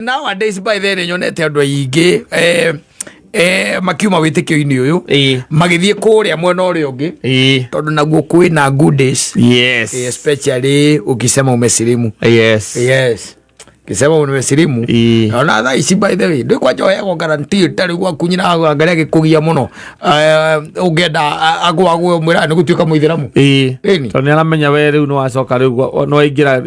Nowadays, by the way, nyonete andũ aingĩ makiuma wĩtĩkio-inĩ ũyũ magĩthiĩ kũrĩa mwena ũrĩa ũngĩ tondũ naguo kwĩna good days. Especially ukisema umesilimu. Yes, ukisema umesilimu. Ona thaa ici, by the way, ndĩ kwanja ũheagwo guarantee tarĩ gwaku nyina angaria gĩkũgia mũno. Ũngĩenda agũagwe ũmwĩraga nĩ gũtuĩka mũithĩramu. Ĩni. Tondũ nĩ aramenya we rĩu nĩ wacoka rĩu nĩ waingĩra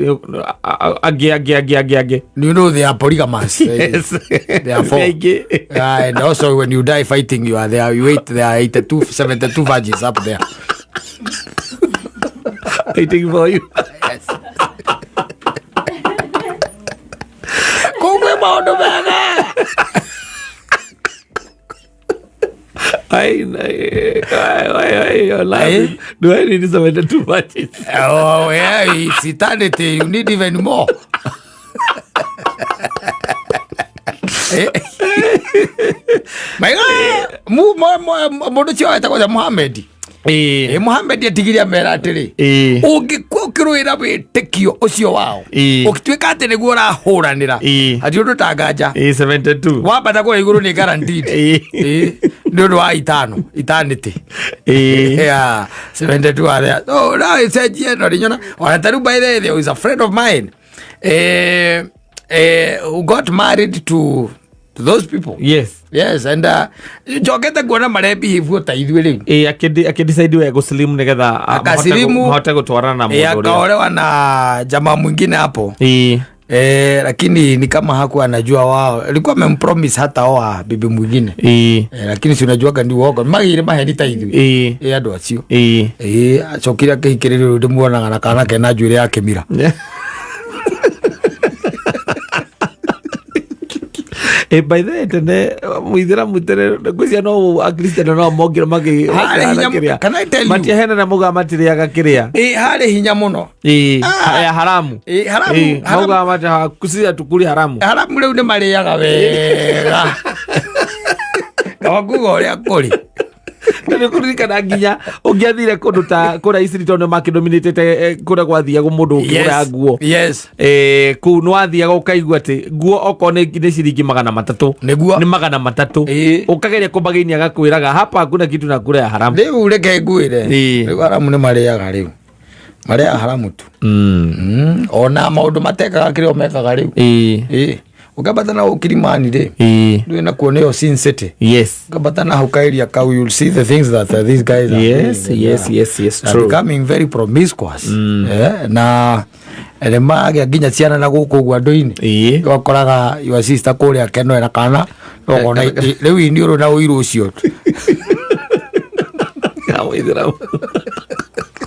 angĩ angĩ angĩ angĩ angĩ. You know they are polygamous. They are four. Aingĩ. Yeah, and also when you die fighting, you are there. You wait, there are 82, 72 virgins up there. Waiting for you. Yes. Kũu kwĩ maũndũ mega. Ai, ai, ai, ai, ai, you're laughing. Do I need 72 virgins? Oh, yeah, it's eternity. You need even more. Maiga, mũndũ ũcio wetagwo Muhammad. Muhammad atigire amera atĩrĩ, ũngĩkua ũkĩrũĩra wĩtĩkio ũcio wao, ũgĩtuĩka atĩ nĩguo ũrahũranĩra, hatirĩ ũndũ tanganja. 72. Wambata kũrĩa igũrũ nĩ guaranteed. Nĩ ũndũ wa itano eternity. Yeah, 72 are there. So now icenjie no rinyona ona taru. By the way, there was a friend of mine who got married to those people. Yes, and njokete kuona marebehave ta ithuĩ rĩu. Akĩdecide we gũslim nĩgetha Akasilimu. mahote gũtwarana na mũndũ ũrĩa. Akaolewa na jamaa mwingine hapo. Lakini ni kama hakuwa anajua wao alikuwa amempromise hata oa bibi mwingine. Lakini si unajuaga ni uongo magire maheni ta ithuĩ. Andũ acio acokire akĩhikĩrĩrio, rĩu ndĩmuonaga na kana kena njuĩrĩ ya kĩmira. By the way, tene mũithĩramu tene ngwĩciria no akristiano no mongire Harĩ hinya kĩrĩa. Can I tell you? Matiahenana muga matirĩaga kĩrĩa. Harĩ hinya mũno. Ya haramu. Haramu, haramu. Maugaga mati kucia tukuri haramu. Haramu rĩu nĩ marĩaga wega kaba kuga ũrĩa kũrĩ. Na nĩ kũririkana nginya ũngĩathire kũndũ ta kũrĩa Isiri tondũ makĩdominĩtĩte kũrĩa gwathiagwo mũndũ ũkĩgũra nguo. Kũu nĩ wathiaga ũkaigua atĩ nguo okorwo nĩ ciringi 300 nĩ 300. Ũkageria kũmagĩinia agakwĩraga hapa hakuna kitu na kura ya haramu. Rĩu reke ngwĩre. Rĩu haramu nĩ marĩaga, rĩu marĩaga haramu tu. Ona maũndũ matekaga kĩrĩa mekaga rĩu. Ũkambata na ũkirimani rĩ, ndũĩ nakuo nĩyo Sin City. Ũkambata na hau kaeria kau, you'll see the things that these guys are doing. Are becoming very promiscuous. Na nĩ magĩa nginya ciana na gũkũ ũguo andũ-inĩ. Ũgakoraga your sister kũrĩa kenoera kana ũkona rĩu iniũrũ na ũiru ũcio. Mũithĩramu.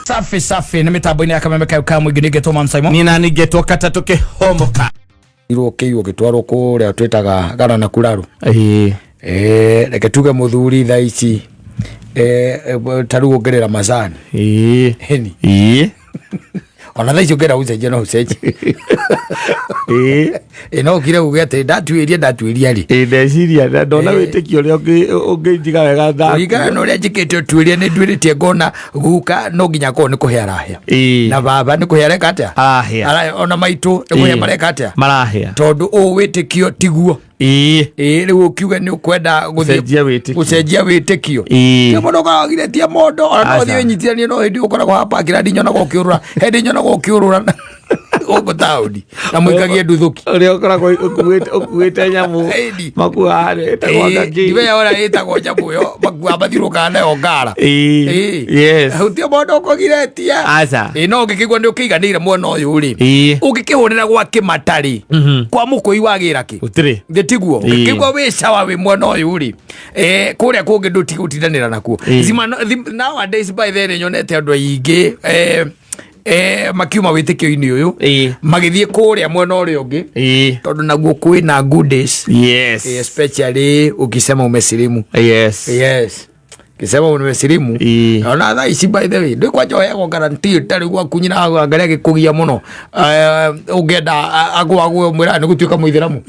Safi safi, nä mä tambo-inä ya kameme kayo ka mũingĩ nä ngetwo Man Simon. Niĩ nani ngetwo katatũ kĩhomoka. Irwo kĩiywo gĩtwarwo kũrĩa twĩtaga gara na kuraru. Reke tuge mũthuri thaa ici ta rĩu ũngĩrĩra macani. Hĩni. Ona thaa ici ũngĩenda gũcenjia no ũcenjie. No ũkire uge atĩ ndatuĩria ndatuĩria rĩ. Ndeciria ndona wĩtĩkio ũrĩa ũngĩnjiga wega Kũringana na ũrĩa njĩkĩte ũtuĩria nĩ nduĩrĩtie ngona guka no nginya akorwo nĩ kũhĩa arahĩa. Na baba nĩ kũhĩa areka atĩa? Arahĩa. Ona maitũ nĩ kũhĩa mareka atĩa? Marahĩa. Tondũ ũũ wĩtĩkio tiguo. Rĩu ũkiuge nĩ ũkwenda gũthiĩ Gũcenjia wĩtĩkio. Gũcenjia wĩtĩkio. Ti mũndũ ũkoragwo mũndũ ona no Aca. ũthiĩ wĩnyitithanie no hĩndĩ ũkoragwo hapakĩra ndinyonaga ũkĩũrũra hĩndĩ nyonaga ũkĩũrũra gũkũ taũni na mũikagie nduthũki. Ũrĩa ũkoragwo ũkuĩte nyamũ. Ĩni. Makuaga ĩtagwo ngaki. Ndiwe ũrĩa ĩtagwo nyamũ ĩyo makuaga mathiũrũrũkaga nayo ngara. Hutia mũndũ ũkũgiretie. Aca. No ũngĩkĩigua nĩ ũkĩiganĩire mwena ũyũ rĩ, ũngĩkĩhũrĩra gwa kĩmatarĩ kwa mũkũi wagĩra kĩ? Gũtirĩ. Thĩ tiguo. Ũngĩkĩigua wĩ sawa wĩ mwena ũyũ rĩ, kũrĩa kũngĩ ndũtigũtindanĩra nakuo. Nowadays, by the way, nyonete andũ aingĩ makiuma wĩtĩkio-inĩ ũyũ magĩthiĩ kũrĩa mwena ũrĩa ũngĩ tondũ naguo kwĩna good days. Especially ukisema umesilimu. Yes, ukisema umesilimu. Ona thaa ici, by the way, ndĩ kwanja ũheagwo guarantee tarĩ gwaku nyina angaria gĩkũgia mũno. Ũngĩenda agũagwe ũmwĩraga nĩ gũtuĩka mũithĩramu.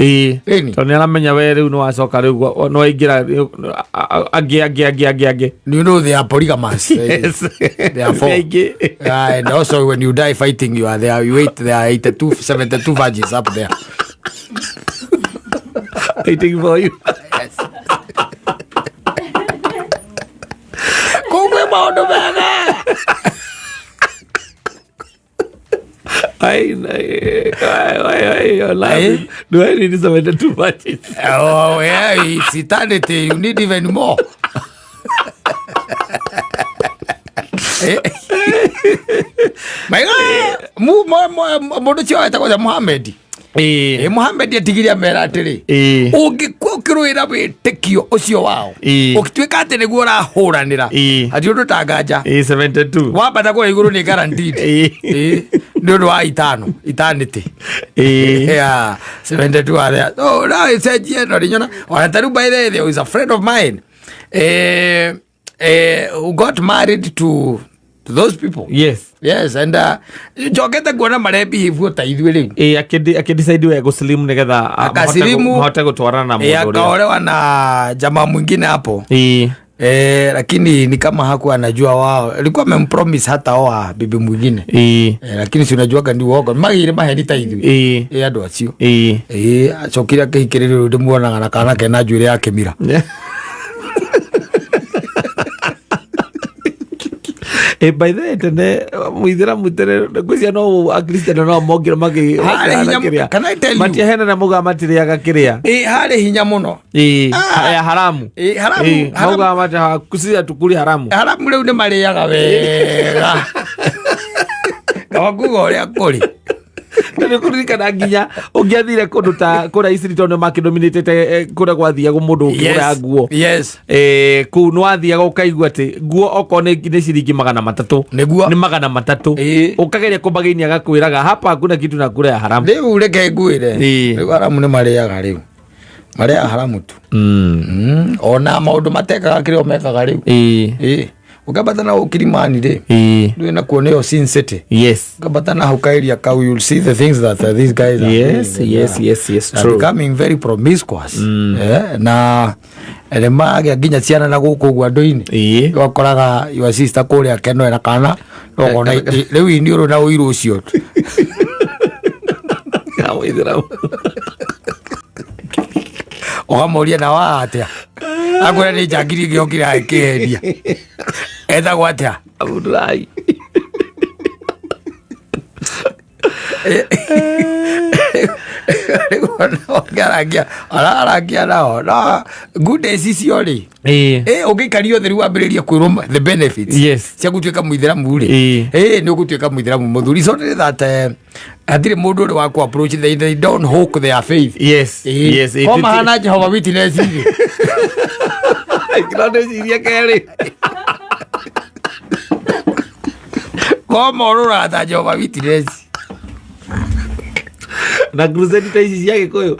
Ĩni. Tondũ nĩ aramenya we rĩu nĩ wacoka rĩu nĩ waingĩra angĩ angĩ angĩ angĩ angĩ. You know they are polygamous. They are four. Aingĩ. Yeah, and also when you die fighting, you are there. You wait, there are 82, 72 virgins up there. Waiting for you. Kũu kwĩ maũndũ mega. I, you're laughing. Do I need 72 matches? Oh, yeah, it's eternity. You need even more. Maiga, mu mũndũ ũcio wetagwo Muhammad. Muhammad atigire amera atĩrĩ, ũngĩkua ũkĩrũĩra wĩtĩkio ũcio wao, ũgĩtuĩka atĩ nĩguo ũrahũranĩra, hatirĩ ũndũ ta nganja. 72. Wambata kũrĩa igũrũ nĩ guaranteed. Nĩ ũndũ wa itano eternity. Yeah, 72 are there. So now it's a no rinyona. Ona taru by the way, there was a friend of mine who got married to those people. Yes, and njokete kuona marebehave ta ithuĩ rĩu. Akĩdecide we gũslimu nĩgetha Akasilimu. mahote gũtwarana na mũndũ ũrĩa. Akaolewa na jamaa mwingine hapo. Lakini ni kama hakuwa anajua wao. Alikuwa amempromise hata oa bibi mwingine. Lakini si unajuaga ni uongo. Magire maheni ta ithuĩ. Andũ acio. Acokire akĩhikĩrĩrio rĩu ndĩmuonaga na kana kena njuĩrĩ ya kĩmira. By the way, tene muithiramu tene ngwĩciria no akristiano no mongire Harĩ hinya makĩrĩa. Can I tell you? Matiahenana muga matirĩaga kĩrĩa. Harĩ hinya mũno. Ya haramu. Haramu, haramu. Maugaga mati kucia tukuri haramu. Haramu rĩu nĩ marĩaga wega. Kaba kuga ũrĩa kũrĩ. Nĩ kũririkana nginya ũngĩathire kũndũ ta kũrĩa Isiri tondũ nĩ makĩdominĩtĩte kũrĩa gwathiagwo mũndũ ũkĩgũra nguo. Kũu nĩ wathiaga ũkaigua atĩ nguo okorwo nĩ ciringi 300. Nĩguo. Nĩ 300. Ũkageria kũmagĩinia agakwĩraga hapa hakuna kitu na kura ya haramu. Rĩu reke ngwĩre. Rĩu haramu nĩ marĩaga rĩu. Marĩaga haramu tu. Ona maũndũ matekaga kĩrĩa mekaga rĩu. Ũkambata na Kilimani rĩ. Ndũĩ nakuo nĩyo Sin City. Ũkambata na hau kaeria kau, you'll see the things that these guys are doing. Are becoming very promiscuous. Na nĩ magĩa nginya ciana na gũkũ ũguo andũ-inĩ. Ũgakoraga your sister kũrĩa Kenwera na kana ũkona rĩu iniũrũ na ũirũ ũcio. Ya Mũithĩramu. Ũkamũria na wa atĩa? Akwĩra nĩ njangiri ĩngĩ yokire akĩendia. Etagwo atĩa? Abdullahi. Ararangia nao na good days icio rĩ, ũngĩikario thĩ rĩu wambĩrĩrie kwĩrwo the benefits cia gũtuĩka mũithĩramu rĩ, nĩ ũgũtuĩka mũithĩramu mũthuri. So nĩ that hatirĩ mũndũ ũrĩ wa kũ approach, they don't hook their faith. Ko mahana Jehovah Witness rĩ. Kĩronda ciria kerĩ. Ko morũraga ta Jehovah Witness. Na crusade ta ici cia Gĩkũyũ.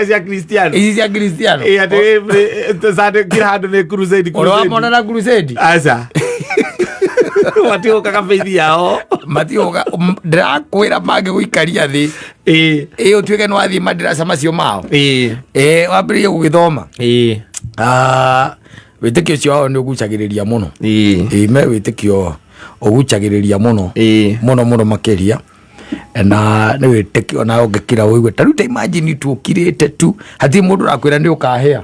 Cia Kristiano. Ici cia Kristiano. Atĩ Sunday kila handũ nĩ crusade, Ũrĩ crusade. wamona na crusade? Aca. Matigũkaga faith yao. Matigũka, ndĩrakwĩra mangĩgũikaria thĩ. Ũtuĩke nĩ wathiĩ madirasa macio mao. Wambĩrĩrie gũgĩthoma. Wĩtĩkio ũcio wao nĩ ũgucagĩrĩria mũno. Me wĩtĩkio ũgucagĩrĩria mũno. Mũno mũno makĩria. Na nĩ wĩtĩkio na ũngĩkira ũigue. Ta rĩu ta imagine tu ũkirĩte tu. Hatirĩ mũndũ ũrakwĩra nĩ ũkahĩa.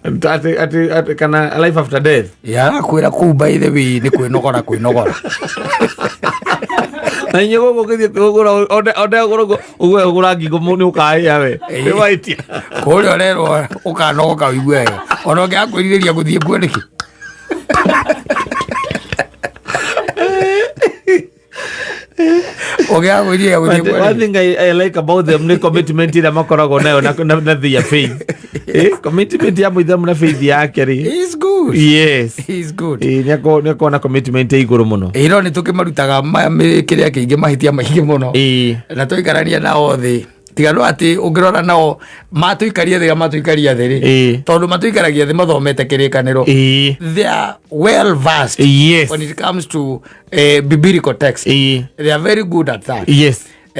Atĩ kana life after death. Arakwĩra kũu by the way nĩ kwĩnogora kwĩnogora. Na inyuĩ gũkũ ũgĩthiĩ kwĩgũra, one ũgũrũ ũgwe ũgũra ngingo nĩ ũkahĩa we. Nĩ waitia. Kũrĩa ũrerwo ũkanogoka ũigue wega. Ona ũngĩaga kwĩrirĩria gũthiĩ kuo nĩkĩ? Ũngĩaga kwĩrirĩria gũthiĩ But kuo one nĩkĩ? thing I like about them nĩ commitment ĩrĩa makoragwo nayo na their faith. Commitment ya mũithĩramu na faith yake rĩ. He's good. He's good. Nĩ akoragwo na commitment ya igũrũ mũno. No nĩ tũkĩmarutaga kĩrĩa kĩingĩ mahĩtia maingĩ mũno. Na tũikarania nao thĩ. Tiga no atĩ ũngĩrora nao matũikaria thĩ matũikaria thĩ rĩ. Tondũ matũikaragia thĩ mathomete kĩrĩkanĩro. They are well versed when it comes to biblical text. They are very good at that.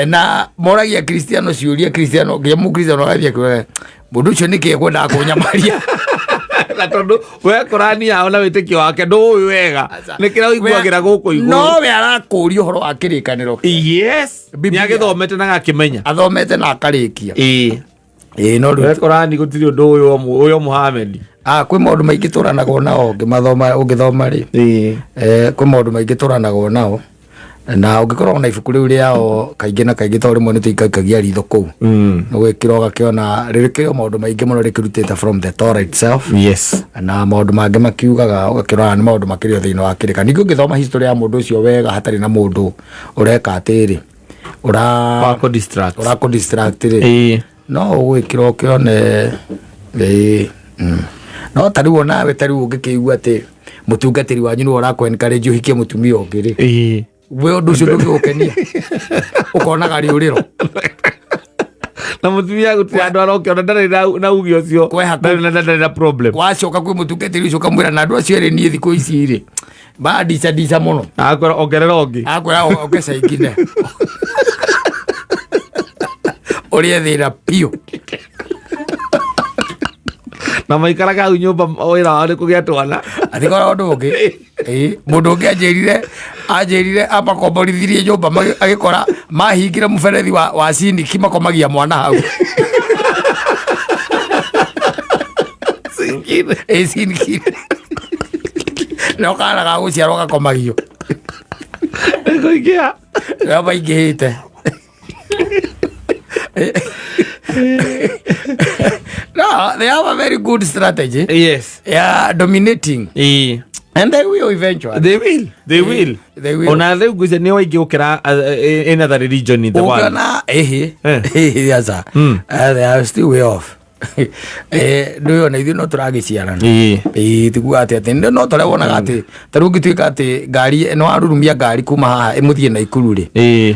Na moragia Kristiano ciũria, Kristiano nginya Mũkristiano agathiĩ akĩũria, mũndũ ũcio nĩkĩ ekwendaga kũnyamaria? Na tondũ we Korani yao na wĩtĩkio wake ndũũĩ wega. Nĩ kĩrĩa ũiguagĩra gũkũ igũrũ. No we arakũria ũhoro wa kĩrĩkanĩro. Nĩ Biblia. agĩthomete na agakĩmenya. Athomete na akarĩkia. Ĩĩ, no rĩu We Korani gũtirĩ ũndũ ũyũ ũyũ Muhammad. Ah, kwĩ maũndũ maingĩ tũranagwo nao ũngĩmathoma, ũngĩthoma rĩ, Ĩĩ. Kwĩ maũndũ maingĩ tũranagwo nao, na ũngĩkorwo na ibuku rĩu rĩao kaingĩ na kaingĩ, tondũ rĩmwe nĩ tũikaikagia ritho kũu, nĩ gwĩkĩra ũgakĩona rĩrĩkĩrĩ o maũndũ maingĩ mũno rĩkĩrutĩte from the Torah itself. Na maũndũ mangĩ makiugaga ũgakĩrora nĩ maũndũ makĩrĩ o thĩinĩ wa kĩrĩka. Ningĩ ũngĩthoma history ya mũndũ ũcio wega hatarĩ na mũndũ ũreka atĩrĩ, ũra Wa kũ distract. Ũra kũ distract rĩ, no ũgwĩkĩra ũkĩone ĩĩ. No ta rĩu onawe, ta rĩu ũngĩkĩigua atĩ mũtungatĩri wanyu nĩwe ũrakũ encourage ũhikie mũtumia ũngĩ rĩ, we ũndũ ũcio ndũngĩgũkenia, ũkonaga rĩũrĩro. Na mũtumia gũtirĩ andũ arokĩona ndarĩ na uge ũcio. Kweha Ndarĩ na problem. Wacoka kwĩ mũtungatĩri ũcio ũkamwĩra, na andũ acio erĩ niĩ thikũ ici rĩ bandica ndica mũno. Akwĩra ongerera ũngĩ. Akwĩra ongeca ingine ũrĩe thĩna biũ. Na maikaraga hau nyũmba, wĩra wao nĩ kũgĩa twana. Atigora ũndũ ũngĩ. Ĩĩ, mũndũ ũngĩ anjĩrire amakomborithirie nyũmba, agĩkora mahingire mũberethi wa siniki, makomagia mwana hau. Singine. Ĩ, siniki no kana ga gũciarwo gakomagio. Kũingĩha. Nĩo maingĩhĩte. No, they have a very good strategy ya dominating, and they will eventually. They will, they will. They will. Ona rĩu ngwĩciria nĩ waingĩ gũkĩra any other religion in the world. Ũngĩona ĩhĩ, ĩhĩ, aca. They are still way off. Ndũĩ ona ithuĩ no tũragĩciarana. Ĩĩ, tiguo atĩ no tũrĩa wonaga atĩ ta rĩu ũngĩtuĩka atĩ ngari nĩ warurumia ngari kuma haha ĩmũthiĩ Naikuru rĩ,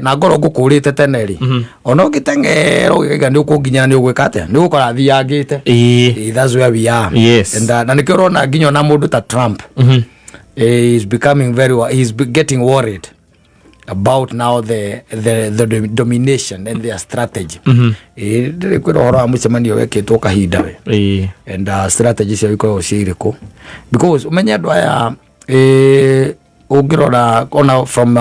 na ngorwo ngũkũrĩte tene rĩ, ona ũngĩteng'era ũgĩkaiga nĩ ũkũnginyĩra, nĩ ũgwĩka atĩa? Nĩ ũgũkora thiangĩte. That's where we are. And, na nĩkĩo ũrona nginya ona mũndũ ta Trump, is becoming very he's getting worried about now the domination and their strategy. Ndĩrĩ kwĩra ũhoro wa mũcemanio wekĩtwo kahinda we, and strategy cio ikoragwo ciĩ irĩkũ, because ũmenye andũ aya, ũngĩrora ona from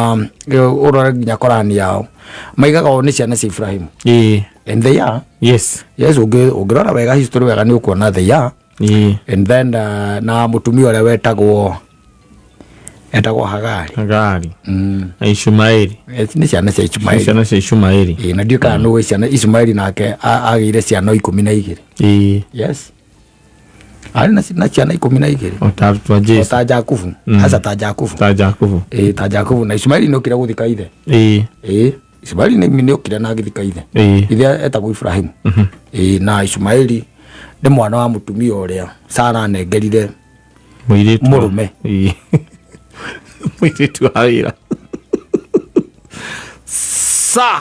ũrore nginya Korani yao, maigaga o nĩ ciana cia Ibrahimu, and they are. Yes, ũngĩrora wega history wega, nĩ ũkuona they are. And then na mũtumia ũrĩa wetagwo etagwo Hagari. Hagari na Ishumaeli. Nĩ ciana cia Ishumaeli. Ciana cia Ishumaeli. Ĩĩ, na ndiũĩ kana nũĩ ciana Ishumaeli nake agĩire ciana 12. Yes, arĩ na ciana 12. O ta arutwo a O Jesu. ta Jakubu. Aca, ta Jakubu. Ta Jakubu. Ĩĩ, ta Jakubu. Na Ishumaeli nĩ okire gũthika ithe. Ĩĩ, Ishumaeli nĩ okire na agĩthika ithe. Ithe etagwo Ibrahimu. Ĩĩ, na Ishumaeli nĩ mwana wa mũtumia ũrĩa Sara anengerire Mũirĩtu. Mũrũme. Ĩĩ. Mũirĩtu wa wĩra sa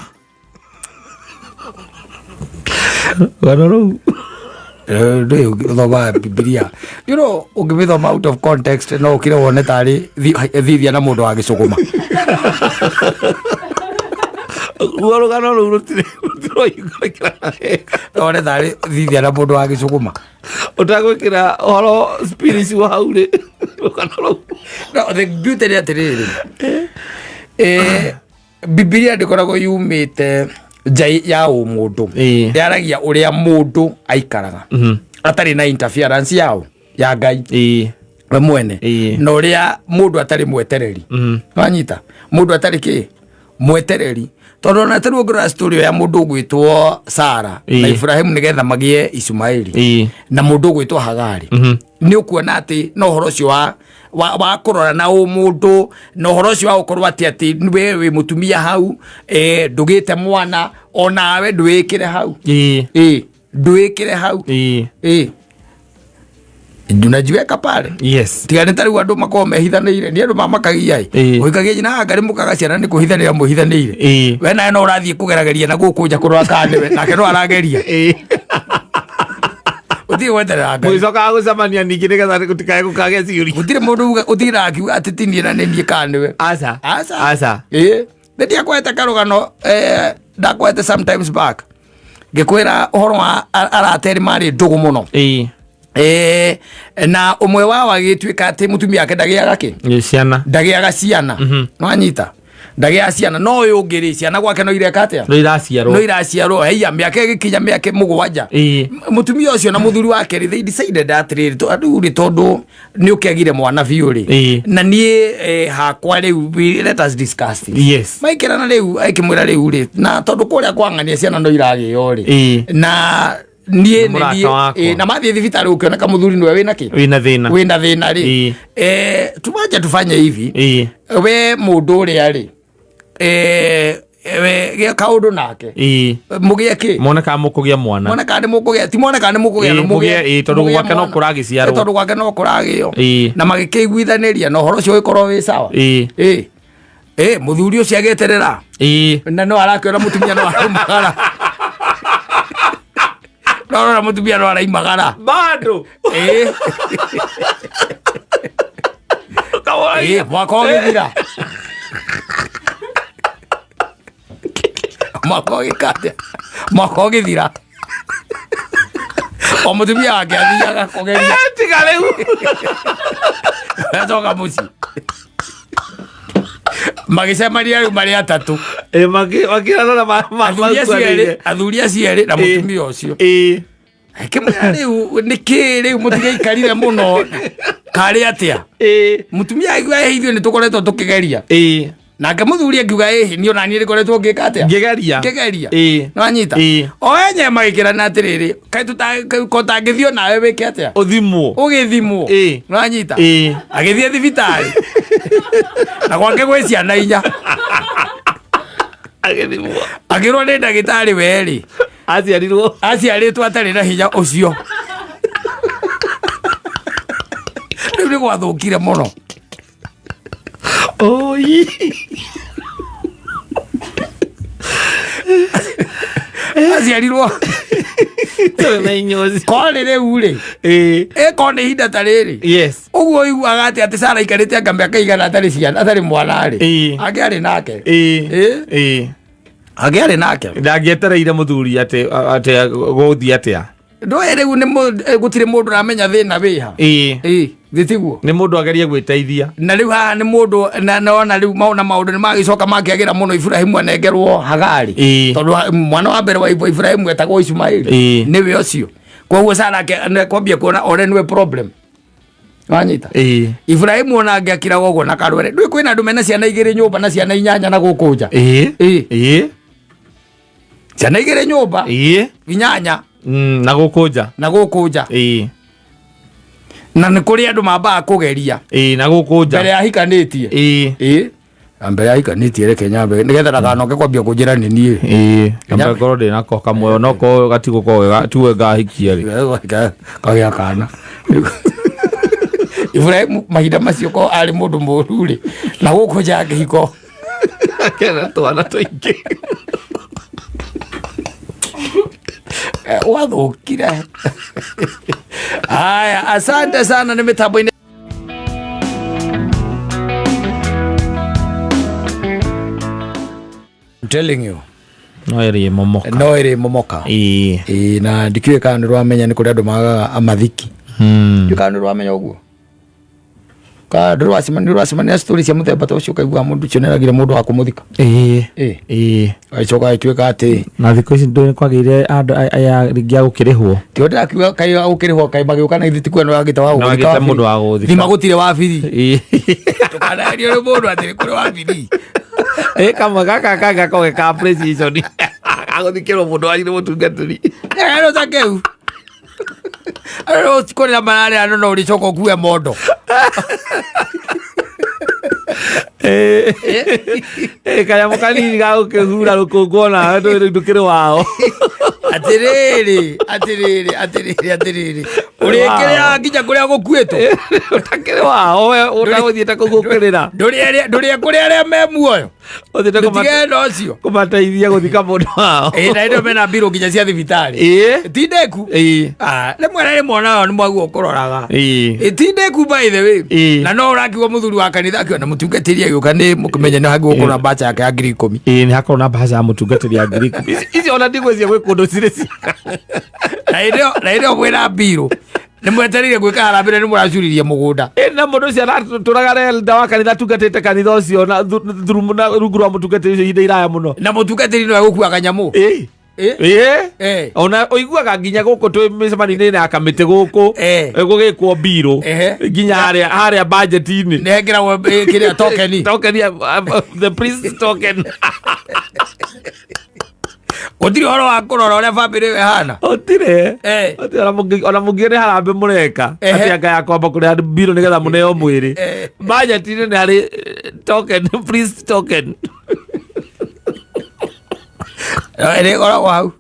rũgano rũu. Ndũĩ ũthomaga Bibilia, ũngĩmĩthoma out of context, no ũkire wone tarĩ thithia na mũndũ wa gĩcũgũma. Ruo rũgano rũu rũtirĩ rũtirahingũrĩkĩra wega. Wone tarĩ thithia na mũndũ wa gĩcũgũma. Ũtagwĩkĩra ũhoro spiritual hau rĩ, rũgano rũu. No, the beauty nĩ atĩrĩrĩ, Bibilia ndĩkoragwo yumĩte nja ya ũmũndũ. Yaragia ũrĩa mũndũ aikaraga atarĩ na interference yao ya Ngai we mwene, na ũrĩa mũndũ atarĩ mwetereri. Wanyita, mũndũ atarĩ kĩ mwetereri, tondũ ona tarĩu ũngĩrora story ya mũndũ ũgwĩtwo Sara na Ibrahimu nĩgetha magĩe Ishumaeli, na mũndũ ũgwĩtwo Hagari, nĩ ũkuona atĩ no ũhoro ũcio wa kũrora na ũmũndũ, na ũhoro ũcio wa gũkorwo atĩ we wĩ mũtumia hau, ndũgĩte mwana onawe ndwĩkĩre hau. Ĩ, ndwĩkĩre hau. Ĩ, unajiweka pale. Tiga nĩ tarĩu andũ makorwo mehithanĩire, nĩ andũ mamakagia ĩ. Ũhikagia nyina haga nĩ mũkaga ciana, nĩ kũhithanĩra mwĩhithanĩire. We nawe no ũrathiĩ kũgerageria na gũkũ nja kũrora kana nĩwe, nake no arageria. Ũtige gweterera Ngai. Mũgĩcokaga gũcemania ningĩ nĩgetha gũtikae gũkagĩa ciũria. Gũtirĩ mũndũ uga ũtindaga akiuga atĩ ti niĩ na nĩ niĩ kana nĩwe. Aca. Aca. Aca. Ĩ, nĩ ndiakwete karũgano, ndakwete sometimes back, ngĩkwĩra ũhoro wa arata erĩ marĩ ndũgũ mũno. Na ũmwe wao agĩtuĩka atĩ mũtumia wake ndagĩaga kĩ? Nĩ ciana. Ndagĩaga ciana. Nwanyita, Ndagĩaga ciana, no ũyũ ũngĩ rĩ, ciana gwake no ireka atĩa? No iraciarwo. No iraciarwo. Heia, mĩaka ĩgĩkinya mĩaka 7, mũtumia ũcio na mũthuri wake rĩ, they decided atĩrĩrĩ, rĩu rĩ, tondũ nĩ ũkĩagire mwana biũ rĩ, na niĩ hakwa rĩu, let us discuss this. Maikĩrana rĩu, akĩmwĩra rĩu rĩ, na tondũ kũrĩa kwang'ania ciana no iragĩo rĩ, na niĩ Nĩ nĩ mũrata niĩ wakwa. Na mathiĩ thibitarĩ gũkĩoneka mũthuri nĩwe wĩna kĩ? Wĩna thĩna. Wĩna thĩna rĩ, tuwanja tufanye hivi, we mũndũ ũrĩa rĩ, we gĩa kaũndũ nake, mũgĩe kĩ? Mone kana mũkũgĩa mwana. Mone kana nĩ mũkũgĩa, ti mone kana nĩ mũkũgĩa, no mũgĩe, tondũ mũgĩe gwake no mwana. kũragĩciarwo. Tondũ gwake no kũragĩo. Na magĩkĩiguithanĩria na ũhoro ũcio ũgĩkorwo wĩ sawa. Mũthuri ũcio agĩeterera, na no arakĩona mũtumia no araumagara, no arona mũtumia no araimagara. Bado. Mwaka ũgĩthira, mwaka ũgĩkatia, mwaka ũgĩthira, o mũtumia wake athiaga kũgeria. Tiga rĩu. Acoka mũciĩ, magĩcemania rĩu marĩ atatũ. Makĩrana na Athuri acio erĩ, athuri acio erĩ na mũtumia ũcio. Akĩmwĩra, rĩu nĩkĩ rĩu mũtigaikarire mũno, karĩ atĩa? Mũtumia akiuga, "Ĩ, ithuĩ nĩ tũkoretwo tũkĩgeria." Nake mũthuri akiuga, "Ĩhĩ, niĩ ona niĩ nĩkoretwo ngĩka atĩa? Ngĩgeria." Ngĩgeria. Nĩwanyita? Ĩĩ. O enye magĩkĩrana atĩrĩrĩ, kaĩ ko tangĩthiĩ nawe wĩke atĩa? Ũthimwo. Ũgĩthimwo. Nĩwanyita? Ĩĩ. Agĩthiĩ thibitarĩ, na gwake gwĩ ciana 4. Agĩthimwo. Akĩrwo nĩ ndagĩtarĩ, werĩ Aciarirwo. Aciarĩtwo atarĩ na hinya ũcio. Rĩu nĩ gwathũkire mũno. Oi. Aciarirwo Tũrĩ na inyozi. Korĩ rĩu rĩ, ĩkorwo nĩ ihinda ta rĩrĩ, ũguo ũiguaga atĩ Sara aikarĩte anga mĩaka igana atarĩ ciana, atarĩ mwana rĩ, angĩarĩ nake. Angĩarĩ nake. Ndangĩetereire mũthuri atĩ gũthiĩ atĩa. Ndũĩ rĩu nĩ gũtirĩ mũndũ ũramenya thĩna wĩha. Ĩĩ, thĩ tiguo. Nĩ mũndũ agerie gwĩteithia. Na rĩu haha nĩ mũndũ na nona rĩu maona maũndũ nĩ magĩcoka makĩagĩra mũno, Iburahĩmu anengerwo Hagari, tondũ mwana wa mbere wa Iburahĩmu etagwo Ishumaeli. Nĩwe ũcio. Koguo Sara kwambia kuona ore nĩwe problem, wanyita? Iburahĩmu ona angĩakiraga ũguo na karwere, ndũĩ kwĩna andũ mena ciana 2 nyũmba na ciana 8 na gũkũ nja. Ciana 2 nyũmba, 8. Na gũkũ nja. Na gũkũ nja. Na nĩ kũrĩ andũ mambaga kũgeria Na gũkũ nja. mbere ya hikanĩtie. Ĩĩ, na mbere ya hikanĩtie, reke nyambe nĩgetha ndakanoke kwambia kũnjĩra nĩ niĩ. Kamba ngorwo ndĩ nako kamwe, no ko gatigũkorwo tiwe ngahikia rĩ. Kagĩa kana. Iburahĩmu mahinda macio ko arĩ mũndũ mũru rĩ, na gũkũ nja ya kĩhiko. Kena twana tũingĩ. Wathũkire. Haya, asante sana nĩ mĩtambo-inĩ. I'm telling you. No ĩrĩ momoka. No ĩrĩ momoka. Ĩĩ, na ndikĩũĩ kana nĩ rwamenya nĩ kũrĩ andũ magaga amathiki. Ndiũĩ kana nĩ rwamenya ũguo, ka ndũrwacemania, ndũrwacemania story cia mũthemba ta ũcio, ũkaigua mũndũ ũcio nĩaragire mũndũ wa kũmũthika. Ĩĩ, agĩcoka agĩtuĩka atĩ Na thikũ ici ndũĩ kwagĩire andũ aya rĩngĩ a gũkĩrĩhwo. Tio ndĩrakiuga kaĩ gũkĩrĩhwo, kaĩ magĩũka na ithuĩ tikuo nĩ wagĩte wa No gũgũthika wagĩte wa mũndũ free. wa gũgũthika. Thima gũtirĩ wa free. Ndũkanagerio nĩ mũndũ atĩ nĩ kũrĩ wa free. Kamwe gaka kanga koge ka appreciation agũthikĩrwo mũndũ wanyu nĩ mũtungatĩri. Ero ta kĩu kũrĩra mararĩra, no ũrĩcoka ũkue mondo. Kanyamũ kanini ga gũkĩhura rũkũngũ onawe ndũĩ ndũkĩrĩ wao. Atĩrĩrĩ, atĩrĩrĩ, atĩrĩrĩ, atĩrĩrĩ, ũrĩkĩrĩra nginya kũrĩa gũkuĩtwo. Ũtakĩrĩ wao we ũtagũthiĩte kũu gũkĩrĩra. Ndũrĩe kũrĩa arĩa me muoyo. Ũthiĩte Ndũtigenda ũcio. Kũmateithia gũthika mũndũ wao. Ĩ, na ĩno mena mbirũ nginya cia thibitarĩ. Ti ndĩku. Ah, rĩmwe na rĩmwe onayo nĩ mwaguo kũroraga. Ĩ, ti ndĩku by the way. Na no ũrakiuga mũthuri wa kanitha akiona mũtungatĩri agĩũka nĩ mũkĩmenye nĩ hagĩgũkorwo na mbaca yake ya 10,000. Ĩĩ, nĩ hakorwo na mbaca ya mũtungatĩri ya 10,000. Icio ona ndigwĩciria gwĩ kũndũ cirĩ cia Na hĩndĩ ĩyo mwĩna mbirũ. Nĩ mwetereire gwĩka harambĩ na nĩ mũracuririe mũgũnda. Ĩ, na mũndũ ũcio aratũraga elda wa kanitha atungatĩte kanitha ũcio na na rungu rwa mũtungatĩri ũcio ihinda iraya mũno. Na mũtungatĩri nĩwe gũkua kanyamũ. Ĩ. Ĩ. Ĩ. Eh. Ona ũiguaga nginya gũkũ twĩ mĩcemanio-inĩ ya kamĩtĩ gũkũ Eh. gũgĩkwo mbirũ Ehe. nginya harĩa budget-inĩ. Nĩ hekĩragwo kĩrĩa tokeni. Token ya the priest token. Gũtirĩ ũhoro wa kũrora ũrĩa bamĩrĩ ĩyo ĩhana. Gũtirĩ. Eh. Gũtirĩ, ona mũngĩ nĩ harambĩ mũreka. Ehe. Atĩ anga ya kwamba kũrĩha mbirũ nĩgetha mũneo mwĩrĩ. Eh. Budget-inĩ nĩ harĩ token, priest token. Ĩrĩa ĩkoragwo hau.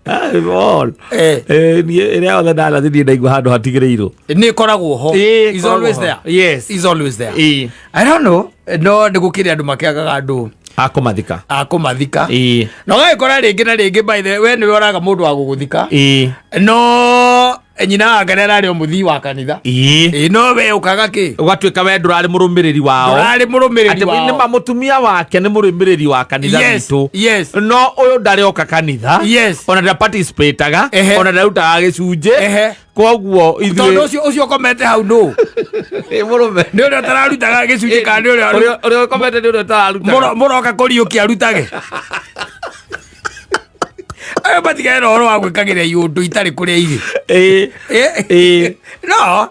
Ah, all. Eh. Niĩ ĩrĩa yothe ndanathiĩ niĩ ndaigua handũ hatigĩrĩirwo. Nĩ ĩkoragwo ho. Ĩ, Is always ĩkoragwo there. ho. Yes. Is always there. Ĩ. I don't know. No nĩ gũkĩrĩ andũ makĩagaga andũ Akũmathika. a kũmathika. Ĩ. Na ũgagĩkora rĩngĩ na rĩngĩ, by the way, we nĩwe ũraga mũndũ wa gũgũthika. Ĩ. No nyina wa Ngai ararĩ o mũthii wa kanitha. Ĩ. Ĩ, no we ũkaga kĩ? Ũgatuĩka we ndũrarĩ mũrũmĩrĩri wao. Ndũrarĩ mũrũmĩrĩri Atĩ wao. nĩma mũtumia wake nĩ mũrũmĩrĩri wa kanitha Yes, witũ. yes. No ũyũ ndarĩ oka kanitha. Yes. Ona ndaparticipataga. Ehe. Ona ndarutaga gĩcunjĩ. Ehe. Koguo Tondũ ithuĩ ũcio ũkomete hau nũ? Ĩ, mũrũme. Nĩ ũrĩa ũtararutaga gĩcunjĩ kana nĩ ũrĩa Ũrĩa ũkomete nĩ ũrĩa ũtararutaga. Mũroka kũriũkia arutage? Ayo matigane na ũhoro wa gwĩkagĩra iũndũ itarĩ kũrĩa irĩ. Ĩ. Ĩ. No,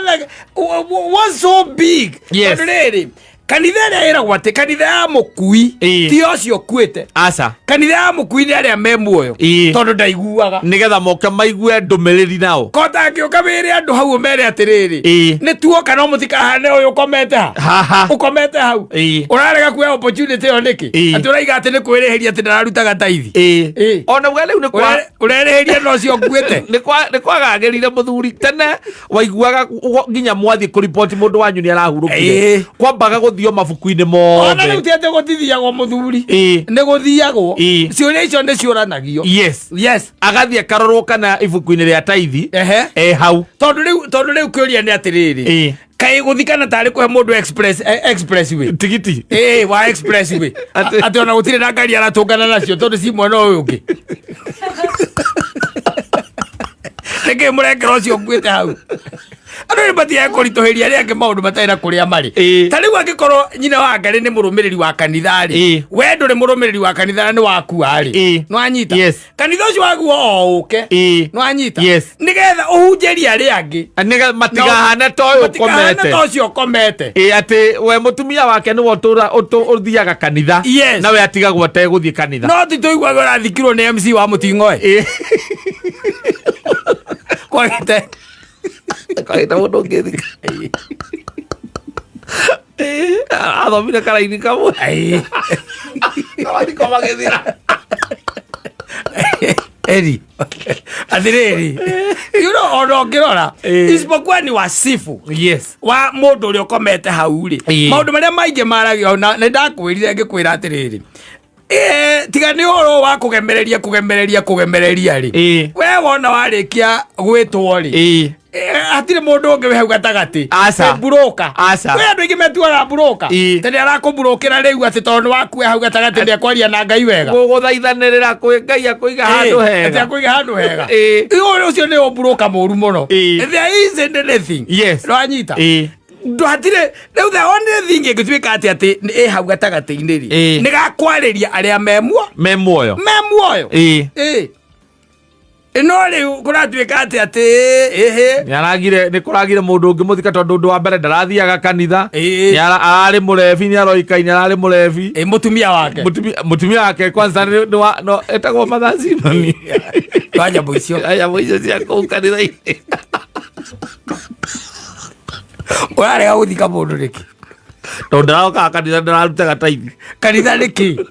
like, what's so big? Yes. Tondũ rĩrĩ, kanitha ĩrĩa ĩragwo atĩ kanitha ya mũkui Ĩ. ti ũcio ũkuĩte. Aca. Kanitha ya mũkui nĩ arĩa me muoyo. Ĩ. Tondũ ndaiguaga. Nĩgetha moke maigue ndũmĩrĩri nao. Kota angĩũka wĩre andũ hau ũmere atĩrĩrĩ, Ĩ. nĩ tuoka no mũtikahane ũyũ ũkomete ha. Haha. Ũkomete hau. Ĩ. Ũrarega kuoya opportunity ĩyo nĩkĩ? Ĩ. Atĩ ũraiga atĩ nĩ kwĩrĩhĩria atĩ ndararutaga taithi. Ĩ. Ĩ. Ona uga rĩu nĩ kwa Ũrerĩhĩria na ũcio ũkuĩte. Nĩ kwagagĩrire mũthuri tene waiguaga nginya mwathiĩ kũriboti mũndũ wanyu nĩ arahurũkire. Ĩ. Kwambaga gũthio mabuku-inĩ Ona rĩu mothe. ti atĩ gũtithiagwo mũthuri. Ĩ. Nĩ gũthiagwo. Ĩ. Ciũria icio nĩ ciũranagio. Yes. Yes. Agathiĩ akarorwo kana ibuku-inĩ rĩa taithi Ehe. e hau. Tondũ rĩu kĩũria nĩ atĩrĩrĩ. Ĩ. Kaĩ gũthikana tarĩ kũhe mũndũ express expressway. Tigiti. Ĩ, wa expressway. Atĩ ona gũtirĩ na ngari aratũngana nacio tondũ ci mwena ũyũ ũngĩ. Nĩkĩ mũrekera ũcio ũkuĩte hau? Andũ nĩ matigaga kũritũhĩria arĩa angĩ maũndũ matarĩ na kũrĩa marĩ. Ĩ. Ta rĩu angĩkorwo nyina wa Ngarĩ nĩ mũrũmĩrĩri wa kanitha rĩ, Ĩ. we ndũrĩ mũrũmĩrĩri wa kanitha na nĩ wakua rĩ, Ĩ. nĩwanyita? Yes. Kanitha ũcio waguo o ũke. Ĩ. Nĩwanyita? Yes. Nĩgetha ũhunjĩrie arĩa angĩ. Nĩgetha matigahane ta ũyũ Matikahane ũkomete. ta ũcio ũkomete. Ĩ, atĩ we mũtumia wake nĩwe ũthiaga kanitha. Yes. Na we atigagwo ategũthiĩ kanitha. No ti tũiguaga ũrathikirwo nĩ MC wa Mũting'oe. Ĩ. Kwagĩte. Kwagĩte mũndũ ũngĩthika. Ĩ, athomire karaini kamwe. Ĩ. Mathiko magĩthira. Eri. Atĩrĩrĩ. You know, ona ũngĩrora, Ĩ. isipokuwa ni wasifu Yes. wa mũndũ ũrĩa ũkomete hau rĩ. Ĩ. Maũndũ marĩa maingĩ maragio hau, na nĩ ndakwĩrire ngĩkwĩra atĩrĩrĩ. Tiga nĩ ũhoro wa kũgemereria, kũgemereria, kũgemereria rĩ. Ĩ. We wona warĩkia gwĩtwo rĩ. Ĩ. Hatirĩ mũndũ ũngĩ wĩ hau gatagatĩ. Aca. Wĩ mburũka. Aca. Kwĩ andũ aingĩ metuaga mburũka. Ĩ. Tondũ arakũmburũkĩra rĩu atĩ tondũ nĩ wakua hau gatagatĩ ndekwaria na Ngai wega. Gũgũthaithanĩrĩra kwĩ Ngai akũiga handũ Ĩ, hega. atĩ akũiga handũ hega. Ĩ. Ũyũ ũcio nĩ ũmburũka mũru mũno. Ĩ. There isn't anything. Yes. Nĩwanyita? Ĩ. Hatirĩ rĩu the only thing ĩngĩtuĩka atĩ ĩ hau gatagatĩ-inĩ rĩ, Ĩ. nĩ gakwarĩria arĩa me muoyo. Me muoyo. Me muoyo. Ĩ. Ĩ. No rĩu kũratuĩka atĩ ĩhĩ. Nĩ nĩ kũragire mũndũ ũngĩ mũthika tondũ ũndũ wa mbere ndarathiaga kanitha. Ĩ. Nĩ ararĩ mũrebi, nĩ aroikaine ararĩ mũrebi. Ĩ, mũtumia wake. Mũtumia wake kwanza nĩ wa no etagwo Mother Simon. Wa nyamũ icio. Nyamũ icio cia kũu kanitha-inĩ. Ũrarega gũthika mũndũ nĩkĩ? Tondũ ndarokaga kanitha ndararutaga taithi. Kanitha nĩkĩ?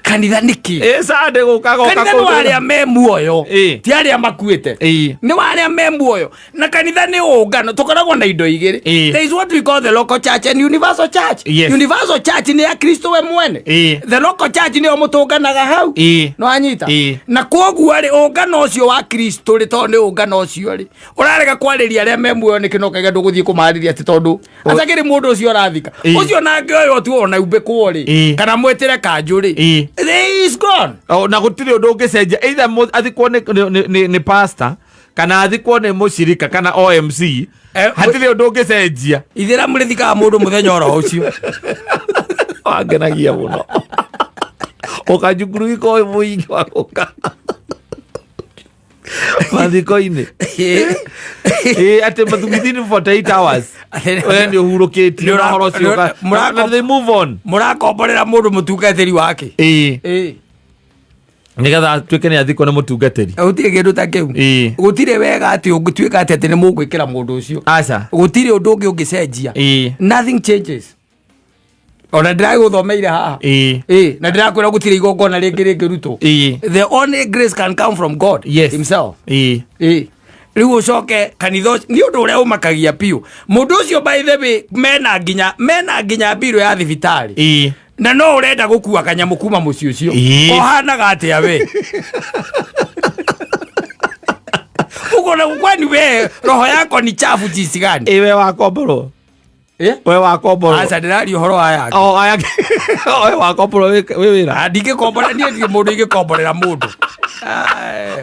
Kanitha nĩkĩ? Ĩ, Sunday gũkaga oka Kanitha nĩ kũu. wa arĩa me muoyo. Ĩ. Ti arĩa makuĩte. Ĩ. Nĩ wa arĩa me muoyo. Na kanitha nĩ ũngano, tũkoragwo na indo igĩrĩ. Ĩ. There is what we call the local church and universal church. Yes. Universal church nĩ ya Kristo we mwene. Ĩ. The local church nĩyo mũtũnganaga hau. Ĩ. Nĩwanyita? Ĩ. Na koguo rĩ, ũngano ũcio wa Kristo rĩ, tondũ nĩ ũngano ũcio rĩ, ũrarega kwarĩria arĩa me muoyo nĩkĩ no ũkaiga ndũgũthiĩ kũmarĩria atĩ tondũ atakĩrĩ mũndũ ũcio ũrathika. Ĩ. Ũcio nake ũyũ tu ona umbĩkwo rĩ, Ĩ. kana mwĩtĩre kanjũ rĩ. Ĩ. He is gone. O, na gũtirĩ ũndũ ũngĩcenjia either athikwo nĩ pastor Kana athikwo nĩ mũcirika kana OMC, hatirĩ ũndũ ũngĩcenjia. Ithĩramu rĩthikaga mũndũ mũthenya oro ũcio. Wangenagia mũno ũkanjukuru gĩkorwo wĩ mũingĩ wa gũka mathiko-inĩ. Ĩ, atĩ within 48 hours we nĩ ũhurũkĩtio na ũhoro ũcio na they move on. Mũrakomborera mũndũ mũtungatĩri wake. Ĩĩ, nĩgetha atuĩke nĩ athikwo nĩ mũtungatĩri. Gũtirĩ kĩndũ ta kĩu. Gũtirĩ wega atĩ ũngĩtuĩka atĩ nĩ mũgwĩkĩra mũndũ ũcio. Aca. Gũtirĩ ũndũ ũngĩ ũngĩcenjia. Nothing changes. Ona ndĩragũthomeire haha. Ĩĩ, na ndĩrakwĩra gũtirĩ igongona rĩngĩ rĩngĩrutwo. The only grace can come from God himself. Ĩĩ, rĩu ũcoke kanitha ũcio nĩ ũndũ ũrĩa ũmakagia biũ. Mũndũ ũcio, by the way, mena nginya mbirũ ya thibitarĩ na no ũrenda gũkua kanyamũ kuma mũciĩ ũcio. Ũhanaga atĩa we? Ũkona kwani we roho yako ni chafu jinsi gani? Ĩ, we wakomborwo. Eh? We wakomborwo. Aca, ndĩraria ũhoro wa yake. O aya, we wakomborwo wĩ wĩra. Ah, ndingĩkombora niĩ, ndirĩ mũndũ ingĩkomborera mũndũ.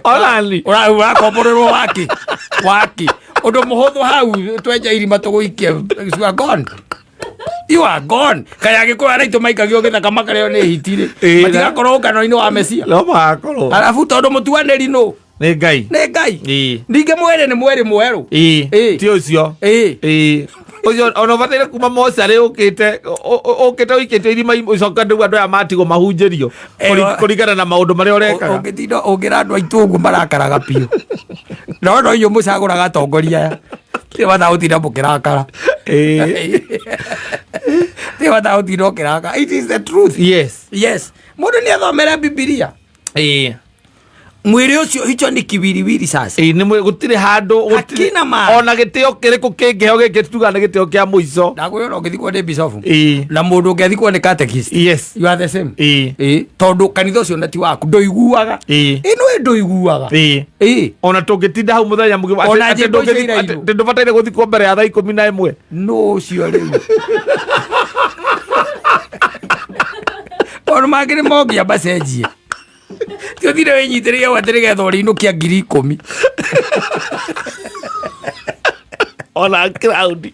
Onani. Ũrakomborerwo waki waki ũndũ mũhũthũ hau, twenja irima tũgũikie. You are gone, you are gone. Kaya agĩkũyũ arĩa aitũ maikagio gĩthaka makarĩo nĩ hiti-rĩ, matigakorwo ũngano-inĩ wa Mesia? No magakorwo. Arabu tondũ mũtuanĩri nũ? Nĩ Ngai. Nĩ Ngai. Ningĩ mwĩrĩ nĩ mwĩrĩ mwerũ. Ti ũcio. Ĩĩ, ũcio ona ũbataire kuma mocarĩ ũkĩte ũkĩte ũikĩtio irima, ũcoka rĩu andũ aya matigwo mahunjĩrio kũringana na maũndũ marĩa ũrekaga. Ũngĩtinda ũngĩra andũ aitũ ũguo marakaraga biũ, no inyuĩ mũcagũraga atongoria aya, ti bata gũtinda mũkĩrakara. Ti bata gũtinda ũkĩrakara, it is the truth. Yes, mũndũ nĩ athomere Bibilia. Mwĩrĩ ũcio hicho ni kiwiriwiri sasa. Ĩĩ, nĩ gũtirĩ handũ gũtirĩ Hakina maana. Ona gĩtĩo kĩrĩkũ kĩngĩheo gĩkĩ tuga nĩ gĩtĩo kĩa mũico. Ndakwĩra ona ũngĩthikwo nĩ bicobu na mũndũ ũngĩ athikwo nĩ catechist, you are the same. Ĩĩ, tondũ kanitha ũcio na ti waku, ndũiguaga. Ĩno ĩ ndũiguaga. Ĩĩ. Ona tũngĩtinda hau mũthenya mũgima Ona atĩ nyĩmbo icio irainwo. Atĩ ndũbataire gũthikwo mbere ya thaa 11. No ũcio rĩu maũndũ mangĩ nĩ mongia macenjie. Ti ũthire wĩnyitĩrĩire hau atĩ nĩgetha ũrĩinũkia 10,000. Ona crowd.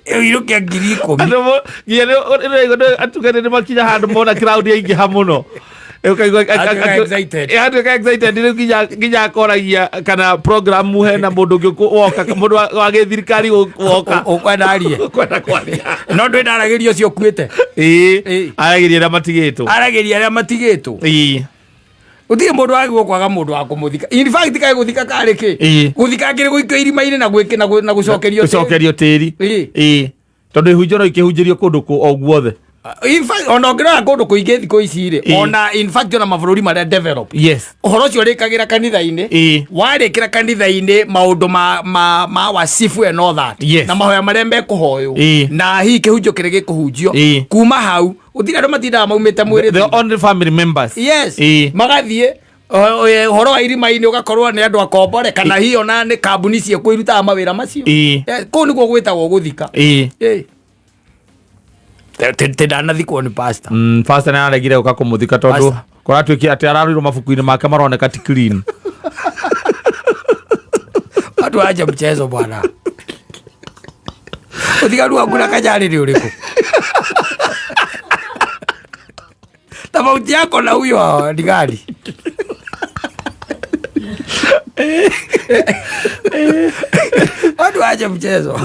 Ũinũkia 10,000. Andũ nginya atungatĩri nĩ makinya handũ mona crowd yaingĩha mũno. Ũkaigua Atuĩka excited. Atuĩka excited rĩu nginya akoragia kana program hena mũndũ ũngĩ woka, mũndũ wa gĩthirikari woka. Ũkwenda arie. Ũkwenda kwaria. No ndwĩndaragĩria ũcio ũkuĩte. Ĩĩ, aragĩria arĩa matigĩtwo. Aragĩria arĩa matigĩtwo. Gũtirĩ mũndũ wagĩrĩirwo kwaga mũndũ wa kũmũthika. In fact, kaĩ gũthika karĩ kĩ? Gũthika kĩrĩ gũikio irima-inĩ na gũcokerio tĩri. Gũcokerio tĩri. Ĩĩ, tondũ ihunjio no ikĩhunjĩrio kũndũ o guothe. In fact, ona ũngĩrora kũndũ kũingĩ thikũ ici rĩ, ona in fact ona mabũrũri marĩa develop, ũhoro ũcio ũrĩkagĩra kanitha-inĩ. Warĩkĩra kanitha-inĩ maũndũ ma wasifu and all that, na mahoya marĩa mekũhoywo, na hihi kĩhunjio kĩrĩa gĩkũhunjio. Kuma hau gũtirĩ andũ matindaga maumĩte mwĩrĩ the thutha. Only family members. Yes. Magathiĩ ũhoro wa irima-inĩ ũgakorwo nĩ andũ akombore kana hihi ona nĩ kambuni ciĩkuo irutaga mawĩra macio. Kũu nĩkuo gwĩtagwo gũthika. Tĩ ndanathikwo nĩ pastor. Pastor nĩ aregire gũka kũmũthika tondũ Pastor. kũratuĩkire atĩ ararũirwo mabuku-inĩ make maroneka ti clean. Watu aje mchezo bwana. Ũtiganu waku na kanyarĩ nĩ ũrĩkũ? Tofauti yako na huyo ni gani? Watu aje mchezo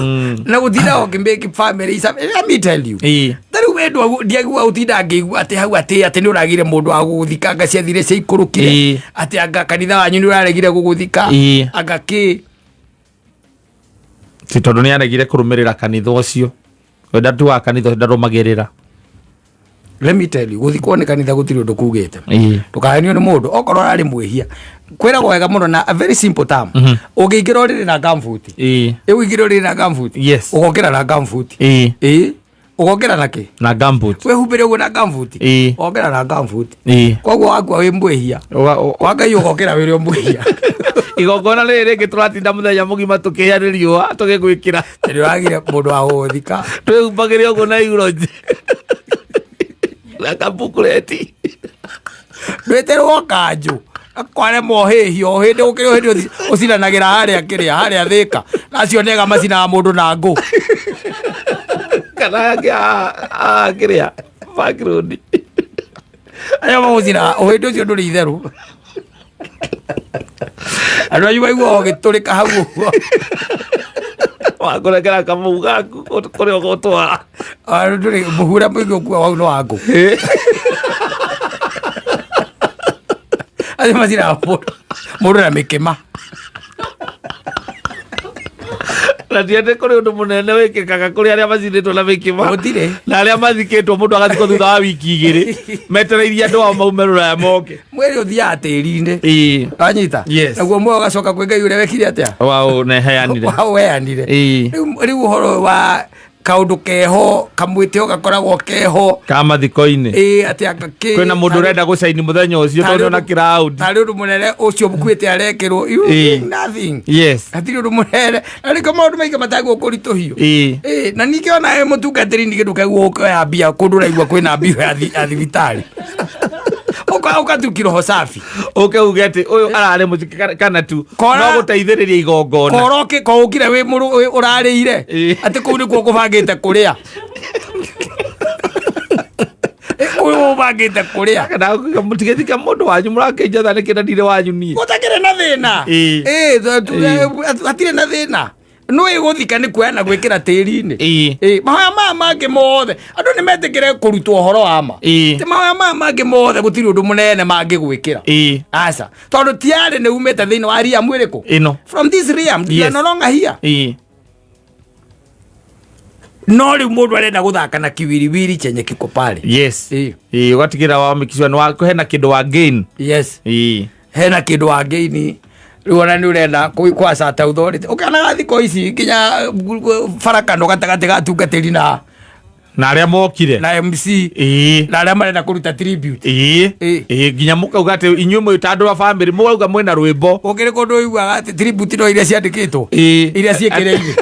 na gutinda ũkĩmake family let me tell you, tarĩu we ndiagua ũtinda ngĩigua atĩ hau atĩ nĩ ũragire mũndũ wa gũgũthika, anga ciathire ciaikũrũkire, atĩ anga kanitha wanyu nĩ ũraregire gũgũthika, anga kĩ. Ti tondũ nĩ aregire kũrũmĩrĩra kanitha ũcio, we ndatuaga kanitha ũcio ndarũmagĩrĩra. Let me tell you, gũthikwo nĩ kanitha gũtirĩ ũndũ kugĩte. Ndũkahenio nĩ mũndũ okorwo ararĩ mwĩhia. Kwĩragwo wega mũno na a very simple term, ũngĩingĩra ũrĩrĩ na gumboot, ũingĩre ũrĩrĩ na gumboot, ũgokĩra na gumboot. Ĩĩ, ũgokĩra na kĩ? Na gumboot. Wĩhumbĩre ũguo na gumboot. Ũgokĩra na gumboot. Koguo wakua wĩ mwĩhia, kwa Ngai ũgokĩra wĩrĩ o mwĩhia. Igongona rĩrĩ rĩngĩ tũratinda mũthenya mũgima tũkĩhĩa nĩ riũa tũgĩgwĩkĩra. Nĩ wagire mũndũ wa gũgũthika. Twĩhumbagĩre ũguo na iuronji na kambukureti. Ndwĩtĩrwo kanjũ. Kwaremwo hĩhio o hĩndĩ gũkĩrĩ o hĩndĩ ũcinanagĩra harĩa kĩrĩa harĩa thĩka acio nega macinaga mũndũ na ngũ. Kana angĩ a kĩrĩa background. Arĩa mamũcinaga ũhĩndĩ ũcio ndũrĩ itherũ, andũ anyu maigua ũgĩtũrĩka hau ũguo. Wakũrekera kamũu gaku kũrĩa ũgũtwara. Ah, ndũrĩ mũhu ũrĩa mũingĩ ũkua wau no wa ngũ. Acio macinaga mũndũ na mĩkĩma. Na ti atĩ kũrĩ ũndũ mũnene wĩkĩkaga kũrĩ arĩa macinĩtwo na mĩkĩma. Gũtirĩ. Na arĩa mathikĩtwo mũndũ agathikwo thutha wa wiki 2 metereirie andũ ao maume rũraya moke. Mwĩrĩ ũthiaga tĩri-inĩ. Wanyita? Yes. Naguo muoyo ũgacoka kwĩ Ngai ũrĩa wekire atĩa? Wao neheanire. Waũheanire. Rĩu ũhoro wa kaũndũ keho, kamwĩtĩo gakoragwo keho. Ka mathiko-inĩ. Ĩĩ, atĩ anga kĩ Kwĩna mũndũ ũrenda gũcaini mũthenya ũcio tondũ ona kĩraũndi. Tarĩ ũndũ mũnene ũcio mũkuĩte arekĩrwo. You think nothing. Hatirĩ ũndũ mũnene na nĩkĩo maũndũ maingĩ matagwo kũritũhio. Ĩĩ, na ningĩ ona wĩ mũtungatĩri ningĩ ndũkaigua ũkĩoya mbia kũndũ ũraigua kwĩna mbia ya thibitarĩ. Ũka tu kiroho safi. Ũke uge atĩ ũyũ ararĩ mũthike kana tu no gũteithĩrĩria igongona. Kora ũkĩ ko ũkire wĩ mũrũ ũrarĩire. Atĩ kũu nĩkuo kũbangĩte kũrĩa. Kũu ũbangĩte kũrĩa. Kana mũtigĩthika mũndũ wanyu mũrakĩnjatha nĩkĩ na ndirĩ wanyu niĩ. Gũtakĩrĩ na thĩna. Ĩĩ, hatirĩ na thĩna. No ĩgũthika nĩ kuoya na gwĩkĩra tĩri-inĩ. Ĩĩ, mahoya maya mangĩ mothe andũ nĩ metĩkĩre kũrutwo ũhoro wa ma. Ti mahoya maya mangĩ mothe gũtirĩ ũndũ mũnene mangĩgwĩkĩra. Aca, tondũ tiarĩ nĩ umĩte thĩinĩ wa realm ĩrĩkũ? Ĩno. From this realm, you are no longer here. No rĩu mũndũ arenda gũthaka na kiwiriwiri chenye kiko pale. Yes. Ĩĩ, ũgatigĩra wa mĩkicua nĩ wa hena kĩndũ wa gain. Yes. Hena kĩndũ wa gain. Rĩu ona nĩ ũrenda kwacata authority. Ũkĩonaga thikũ ici nginya barakano gatagatĩ ga atungatĩri na na arĩa mokire na MC na arĩa marenda kũruta tribute. Ĩĩ, nginya mũkauga atĩ inyuĩ mwĩ ta andũ a family mũrauga mwĩna rwĩmbo. Gũkĩrĩ kũndũ ũiguaga atĩ tribute no iria ciandĩkĩtwo. Iria ciĩkĩrĩire.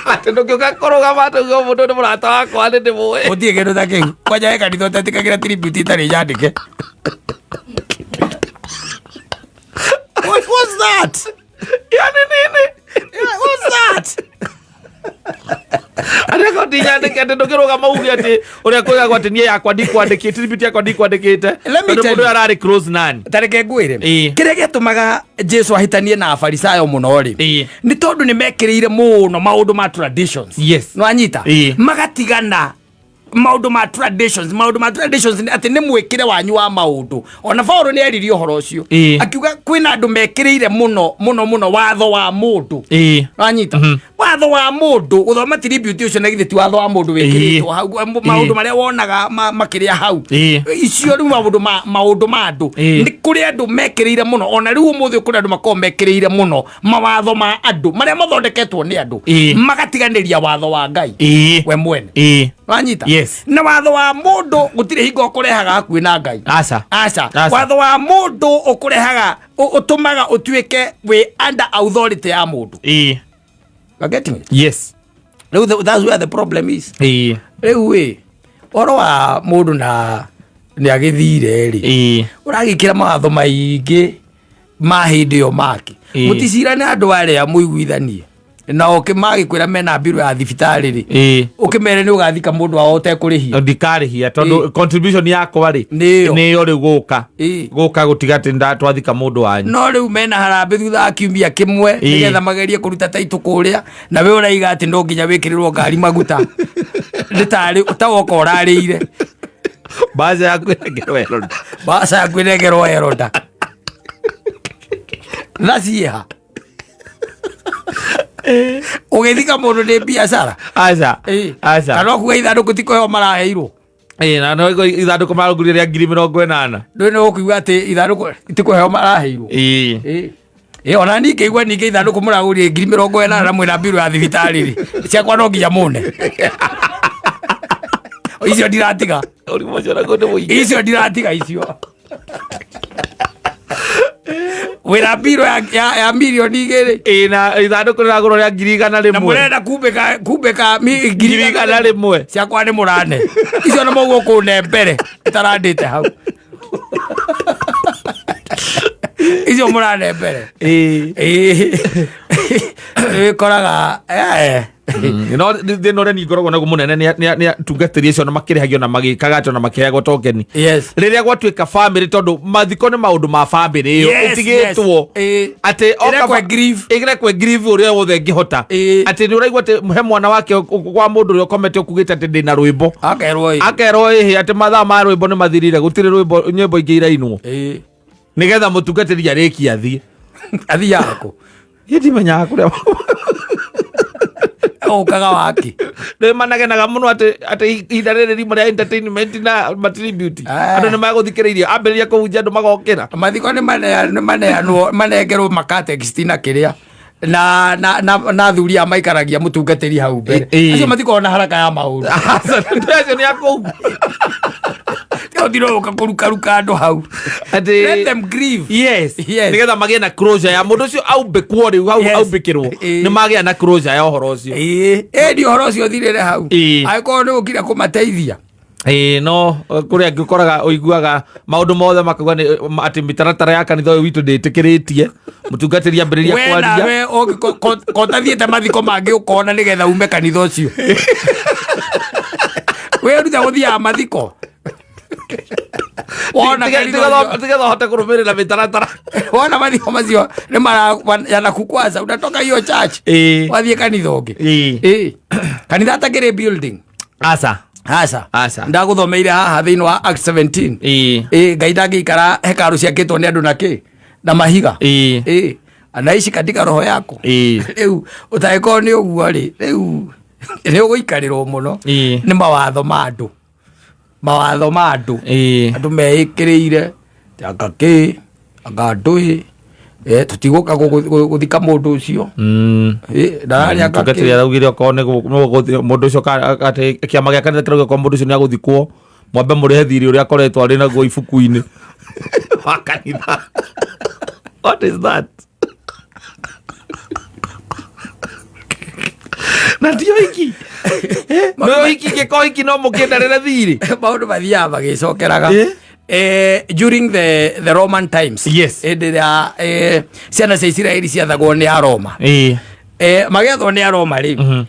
Atĩ ndũngĩũka kũrũgama atĩ uge mũndũ nĩ mũrata wakwa nĩ ndĩmũĩ. Gũtirĩ kĩndũ ta kĩu. Kwanja he kanitha ũtetĩkagĩra tribute ĩtarĩ nyandĩke. What was that? Yani nini? Yeah, what's that? Arĩa ko ndinyandĩke atĩ ndũngĩrũgama uge atĩ ũrĩa kwĩgagwo atĩ niĩ yakwa ndikwandĩkĩte, tribute yakwa ndikwandĩkĩte. Let me Tondũ tell mũndũ you. ũyũ ararĩ close nani. Ta reke ngwĩre. Kĩrĩa gĩatũmaga Jesu ahĩtanie na Afarisayo mũno rĩ, nĩ tondũ nĩ mekĩrĩire mũno maũndũ ma traditions. Nĩwanyita? Magatigana maũndũ ma traditions. Maũndũ ma traditions nĩ atĩ nĩ mwĩkĩre wanyu wa maũndũ. Ona Paulo nĩ eririe ũhoro ũcio. Akiuga kwĩna andũ mekĩrĩire mũno mũno mũno watho wa mũndũ. Wanyita? Watho wa mũndũ, gũthoma tribute ũcio na githĩ ti watho wa mũndũ wĩkĩrĩtwo hau, maũndũ marĩa wonaga makĩrĩa hau. Icio rĩu maũndũ ma andũ. Nĩ kũrĩ andũ mekĩrĩire mũno. Ona rĩu ũmũthĩ kũrĩ andũ makoragwo mekĩrĩire mũno mawatho ma andũ marĩa mathondeketwo nĩ andũ. Magatiganĩria watho wa Ngai. We mwene. Wanyita? Yes. Na watho wa mũndũ gũtirĩ hingo ũkũrehaga hakuhĩ na Ngai. Aca. Aca. Aca. Watho wa mũndũ ũkũrehaga, ũtũmaga ũtuĩke wĩ under authority ya mũndũ. You are getting it? Yes. Rĩu that's where the problem is. Rĩu ĩ, ũhoro wa mũndũ na nĩ agĩthire rĩ. Ũragĩkĩra mawatho maingĩ ma hĩndĩ ĩyo make. Mũticirane andũ arĩa mũiguithanie. Na magĩkwĩra mena mbirũ ya thibitarĩ rĩ. Ũkĩmere nĩ ũgathika mũndũ wao ũtekũrĩhia. Ndikarĩhia tondũ contribution yakwa rĩ, Nĩyo. nĩyo rĩu gũka. Gũka gũtiga atĩ twathika mũndũ wanyu. No rĩu mena harambĩ thutha wa kiumia kĩmwe, nĩgetha magerie kũruta taitũ kũrĩa, na we ũraiga atĩ no nginya wĩkĩrĩrwo ngari maguta. Nĩ tarĩ ta woka ũrarĩire. Mbaca yaku ĩnengerwo Eroda. Mbaca yaku ĩnengerwo Eroda. Thaciĩha. Ũgĩthika mũndũ nĩ biacara. Aca. Aca. Kana ũkuga ithandũkũ ti kũheo maraheirwo. Na no ithandũkũ marũngũrire rĩa ngiri mĩrongo ĩnana. Ndũĩ nĩ ũkuiga atĩ ithandũkũ ti kũheo maraheirwo. Ona niĩ ngĩigua ningĩ ithandũkũ mũragũrire ngiri mĩrongo ĩnana na mwĩna mbirũ ya thibitarĩ rĩ. Ciakwa no nginya mũne. Icio ndiratiga. Ũrimũ ũcio naguo nĩ mũingĩ. Icio ndiratiga icio. Wĩra mbirũ ya mirioni igĩrĩ. Na ithandũkũ rĩragũrwo rĩa ngiri igana Na rĩmwe. mũrenda kumbĩka ngiri igana rĩmwe. Ciakwa nĩ mũrane. Icio nĩ mũguo kũne mbere ĩtarandĩte hau. Icio mũrane mbere. Ĩĩ. Ĩĩ. Wĩkoraga No thĩna ũrĩa niĩ ngoragwo naguo mũnene nĩ atungatĩri acio na makĩrĩhagio na magĩkaga atĩ ona makĩheagwo tokeni. Rĩrĩa gwatuĩka bamĩrĩ, tondũ mathiko nĩ maũndũ ma bamĩrĩ ĩyo ĩtigĩtwo atĩ Ĩrekwo grieve. Ĩrekwo grieve ũrĩa wothe ĩngĩhota. Atĩ nĩ ũraigua atĩ he mwana wake kwa mũndũ ũrĩa ũkomete ũkugĩte atĩ ndĩna rwĩmbo. Akerwo ĩ. Akerwo ĩhĩ atĩ mathaa ma rwĩmbo nĩ mathirire, gũtirĩ rwĩmbo, nyĩmbo ingĩ irainwo. Nĩgetha mũtungatĩri arĩkie athiĩ. Athiaga kũ? Niĩ ndimenyaga kũrĩa. Ũkaga waki. Nĩ managenaga mũno atĩ ihinda rĩrĩ rima rĩa entertainment na matribute. Andũ nĩ magũthikĩrĩirie, ambĩrĩria kũhunjia andũ magokĩra. Mathiko nĩ maneanwo, manengerwo makatext na kĩrĩa na athuri a maikaragia mũtungatĩri hau mbere. Acio matikoragwo na haraka ya maũndũ. Acio nĩ akũu. Tiga ũka kũrukaruka andũ hau. Atĩ Let them grieve. Yes. Nĩgetha magĩe na closure ya mũndũ ũcio aumbĩkwo rĩu hau aumbĩkĩrwo. Nĩ magĩa na closure ya ũhoro ũcio. Ĩĩ, ĩndi ũhoro ũcio ũthirĩre hau. Angĩkorwo nĩ ũkire kũmateithia. Ĩĩ, no kũrĩa angĩ ũkoraga ũiguaga maũndũ mothe makauga nĩ atĩ mĩtaratara ya kanitha ũyũ witũ ndĩtĩkĩrĩtie mũtungatĩri ambĩrĩria We kwaria. nawe kotathiĩte mathiko mangĩ ũkona nĩgetha ume kanitha ũcio. Wĩrute gũthiaga mathiko. Wona kanitha ũcio- Tigetha ũhote kũrũmĩrĩra mĩtaratara. Wona mathiko macio nĩ yanakukwaza, unatoka hiyo church wathiĩ kanitha ũngĩ. Ĩĩ. Kanitha atakĩrĩ building. Aca. Aca. Aca. Ndagũthomeire haha thĩinĩ wa Acts 17. Ĩĩ, Ngai ndangĩikara hekarũ ciakĩtwo nĩ andũ na kĩ? Na mahiga. Ĩĩ. Anaishi katika roho yako. Rĩu ũtangĩkorwo nĩ ũguo rĩ, rĩu nĩ ũgũikarĩrwo mũno nĩ mawatho ma andũ. Mawatho ma andũ. Andũ meĩkĩrĩire anga kĩ, anga ndũĩ, tũtigũka gũthika mũndũ ũcio. Ndararĩa anga Mũtungatĩri kĩ. araugire okorwo nĩ mũndũ ũcio atĩ kĩama gĩa kanitha kĩrauga okorwo mũndũ ũcio nĩ agũthikwo, mwambe mũrĩhe thirĩ ũrĩa akoretwo arĩ naguo ibuku-inĩ wa kanitha. What is that? Na ti ũhiki. Nĩ ũhiki, ingĩkorwo ũhiki no mũkĩndarĩre thirĩ. Maũndũ mathiaga magĩcokeraga. During the Roman times, hĩndĩ ĩrĩa ciana cia Isiraeli ciathagwo nĩ Aroma, magĩathwo nĩ Aroma rĩ,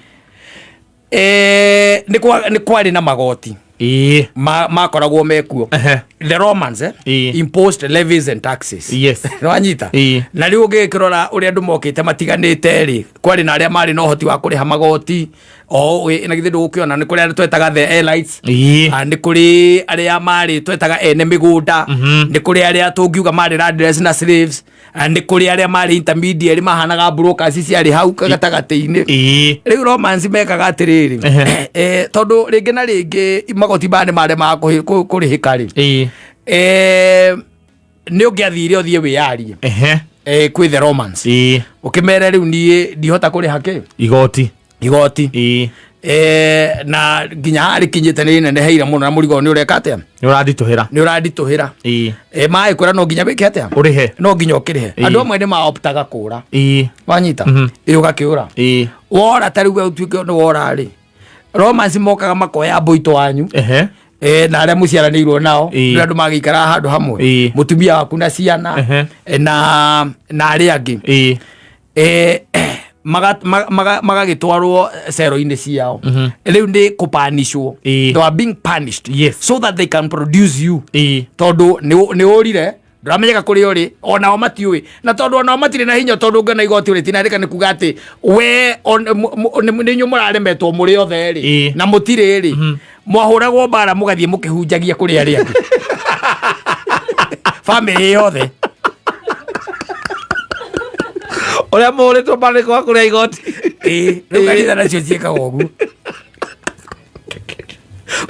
nĩ kwarĩ na magoti makoragwo mekuo. The Romans imposed levies and taxes. Nĩwanyita? Na rĩu ũngĩkĩrora ũrĩa andũ mokĩte matiganĩte rĩ, kwarĩ na arĩa marĩ na ũhoti wa kũrĩha magoti o na githĩ ndũgũkĩona nĩ kũrĩ arĩa twetaga the elites. Nĩ kũrĩ arĩa marĩ twetaga ene mĩgũnda, nĩ kũrĩ arĩa tũngiuga marĩ landless na slaves, nĩ kũrĩ arĩa marĩ intermediary mahanaga brokers ciarĩ hau gatagatĩ-inĩ. Rĩu Romans mekaga atĩrĩrĩ, tondũ rĩngĩ na rĩngĩ magoti maya nĩ maremaga kũrĩhĩka rĩ, nĩ ũngĩathire ũthiĩ wĩyarie kwĩ the Romans, ũkĩmere rĩu niĩ ndihota kũrĩha kĩ? Igoti. Igoti. Na nginya haha rĩkinyĩte nĩ rĩneneheire mũno na mũrigo nĩ ũreka atĩa? Nĩ ũranditũhĩra. Nĩ ũranditũhĩra. Maĩ kwĩra no nginya wĩke atĩa? Ũrĩhe. No nginya ũkĩrĩhe. Andũ amwe nĩ maoptaga kũra. Wanyita? Ĩĩ, ũgakĩũra. Wora ta rĩu we ũtuĩke nĩ wora rĩ, Romans mokaga makoya mbũitũ wanyu na arĩa mũciaranĩirwo nao, nĩ andũ magĩikaraga handũ hamwe, mũtumia waku na ciana na arĩa angĩ, magagĩtwarwo cero-inĩ ciao. Rĩu nĩ kũpanishwo. They are being punished so that they can produce you, tondũ nĩ ũrire, ndũramenyeka kũrĩa ũrĩ, onao matiũĩ, na tondũ onao matirĩ na hinya, tondũ ũngĩona igoti rĩtinarĩka nĩ kuga atĩ we nĩ inyuĩ mũraremetwo mũrĩ othe rĩ, na mũtirĩ rĩ, mwahũragwo mbara mũgathiĩ mũkĩhunjagia kũrĩ arĩa angĩ, bamĩrĩ yothe. Ũrĩa mũhũrĩtwo mbara nĩ kwaga kũrĩa igoti. Ĩĩ, rĩu kanitha nacio ciĩkaga ũguo,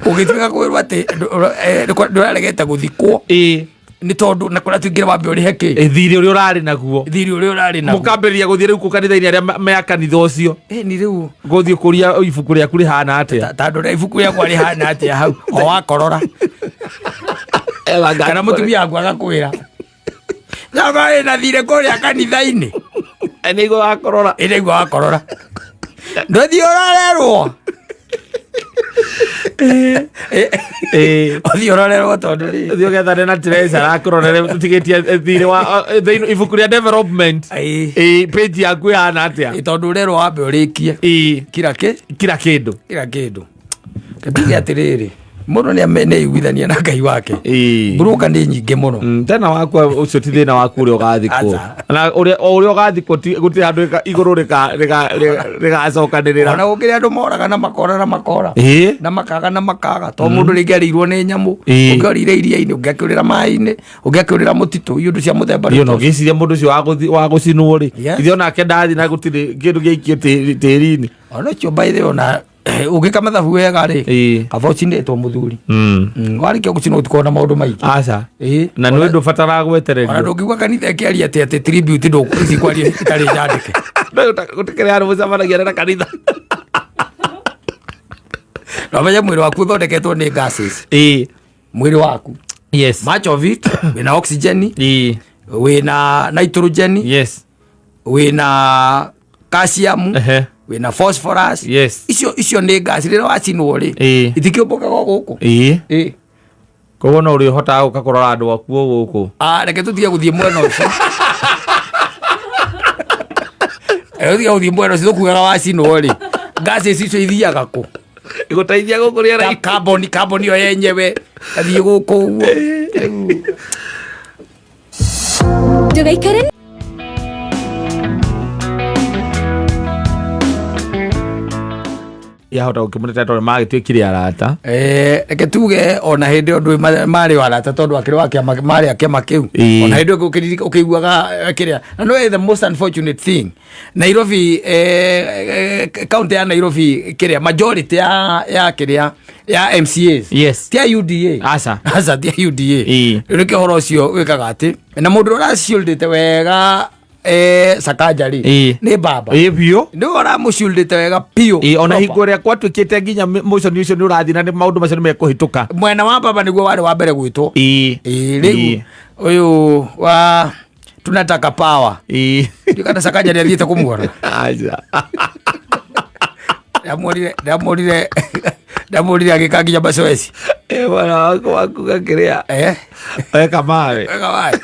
ũgĩtuĩka kwĩrwo atĩ ndũraregete gũthikwo nĩ tondũ na kũrĩa tuingĩre wambe ũrĩhe kĩ? Thirĩ ũrĩa ũrarĩ naguo. Thirĩ ũrĩa ũrarĩ naguo. Mũkambĩrĩria gũthiĩ rĩu kũ kanitha-inĩ arĩa me a kanitha ũcio. Ni rĩu gũthiĩ kũria ibuku rĩaku rĩhana atĩa. Tondũ rĩa ibuku rĩakwa rĩhana atĩa hau o wakorora kana mũtumia waku agakwĩra Nyaga ĩna thirĩ kũrĩa kanitha-inĩ. Nĩguo wakorora. Nĩguo wakorora, ndũthiĩ ũrorerwo. Ũthiĩ ũrorerwo tondũ rĩ Ũthiĩ ũgethane na treasurer akũrorere ũtigĩtie thirĩ wa thĩinĩ ibuku rĩa development. Ĩĩ. Ĩĩ, page yaku ĩhana atĩa? Ĩ, tondũ ũrerwo wambe ũrĩkie Ĩĩ, kira kĩ kila kĩndũ. Kira kĩndũ. Tuge atĩrĩrĩ, mũndũ nĩ aiguithania na Ngai wake. Ĩĩ. Broker nĩ nyingĩ mũno. Tena wakwa ũcio ti thĩna waku ũrĩa ũgathikwo. Aca. Na ũrĩa o ũrĩa ũgathikwo ti gũtirĩ handũ igũrũ rĩgacokanĩrĩra. Ona gũkĩrĩ andũ moraga na makora na makora na makaga na makaga, to mũndũ rĩngĩ arĩirwo nĩ nyamũ, ũngĩ orĩire iria-inĩ, ũngĩ akĩũrĩra maĩ-inĩ, ũngĩ akĩũrĩra mũtitũ, iũndũ cia mũthemba Niĩ ona ta ũcio. ũngĩciria mũndũ ũcio wa gũcinwo rĩ, ithe onake ndathi na gũtirĩ kĩndũ gĩaikio tĩri-inĩ. Ona ũcio, by the way, ona ũngĩka mathabu wega rĩ, kaba ũcinĩtwo mũthuri. Warĩkia gũcinwo ũtikorwo na maũndũ maingĩ. Aca. Ĩĩ. Na nĩ ndũbataraga Ona gwetererio. ndũngĩigua kanitha ĩkĩaria atĩ tribute ici kwaria itarĩ nyandĩke. Gũtikĩrĩ handũ mũcemanagia na kanitha. Na ũmenye mwĩrĩ waku ũthondeketwo nĩ gases. Mwĩrĩ waku, much of it wĩna oxygen, wĩna nitrogen, wĩna calcium, wĩna phosphorus. Icio nĩ gas. Rĩrĩa wacinwo rĩ, itikĩũmbũkaga o gũkũ. Ĩĩ. Koguo no ũrĩ ũhotaga gũka kũrora andũ aku o gũkũ? Ah, reke tũtige gũthiĩ mwena ũcio. Reke tũtige gũthiĩ mwena ũcio. Tũkugaga wacinwo rĩ, gases icio ithiaga kũ? Igũteithia gũkũ rĩera. Carbon ĩyo yenyewe athiĩ gũkũ ũguo. Ndũgaikare. Yahota gũkĩmũrĩta tondũ magĩtuĩkire arata. Reke tuge ona hĩndĩ ĩyo ndũĩ marĩ o arata, tondũ akĩrĩ wa kĩama, marĩ a kĩama kĩu. Ona hĩndĩ ĩyo ũkĩiguaga kĩrĩa na no the most unfortunate thing, Nairobi, county ya Nairobi, kĩrĩa majority ya kĩrĩa ya MCAs ti a UDA. Aca. Aca, ti a UDA. Rĩu nĩkĩo ũhoro ũcio wĩkaga atĩ na mũndũ ũrĩa ũracioldĩte wega Sakaja rĩ, nĩ baba. Ĩĩ, biũ. Nĩwe ũramũcioldĩte wega biũ. Ĩĩ, ona Proper. hingo ĩrĩa gwatuĩkĩte nginya motion ũcio nĩ ũrathiĩ na nĩ maũndũ macio nĩ mekũhĩtũka. Mwena wa baba nĩguo warĩ wa mbere gwĩtwo. Ĩĩ. Rĩu ũyũ wa "tunataka power", ndikana Sakaja nĩ athiĩte kũmuona. Aca. Ndamwonire agĩka nginya macoeci. Ĩĩ, mwana waku wakuga kĩrĩa weka mawe. Wega waĩ.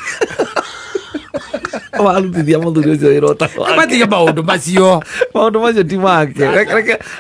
Warutithia mũthuri ũcio wĩra ũtarĩ wake. Matige maũndũ macio. Maũndũ macio ti make.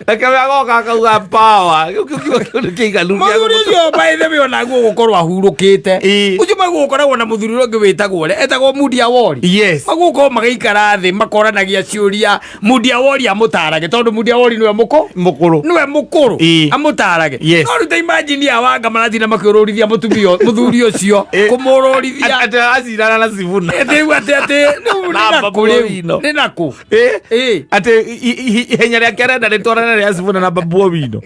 Reke we agoka akauga power. Kĩu kiugo kĩu nĩ kĩiganu gĩa Mũthuri ũcio, by the way, onaguo gũkorwo ahurũkĩte. Ũcio maguo gũkoragwo na mũthuri ũrĩa ũngĩ wĩtagwo ũrĩa etagwo Mudi Awori. Maguo gũkorwo magĩikara thĩ makoranagia ciũria, Mudi Awori amũtarage, tondũ Mudi Awori nĩwe mũkũ Mũkũrũ. Nĩwe mũkũrũ. Amũtarage. No rĩu ta imagine awanga maratinda makĩũrũrithia mũtumia, mũthuri ũcio kũmũrũrithia. Atĩ aracindana na Sifuna. Rĩu atĩ rĩu Na nĩ nakũ Babu rĩu? Owino. Nĩ nakũ? Ĩ? Atĩ ihenya rĩake arenda rĩtwarane rĩa Sifuna na Babu Owino.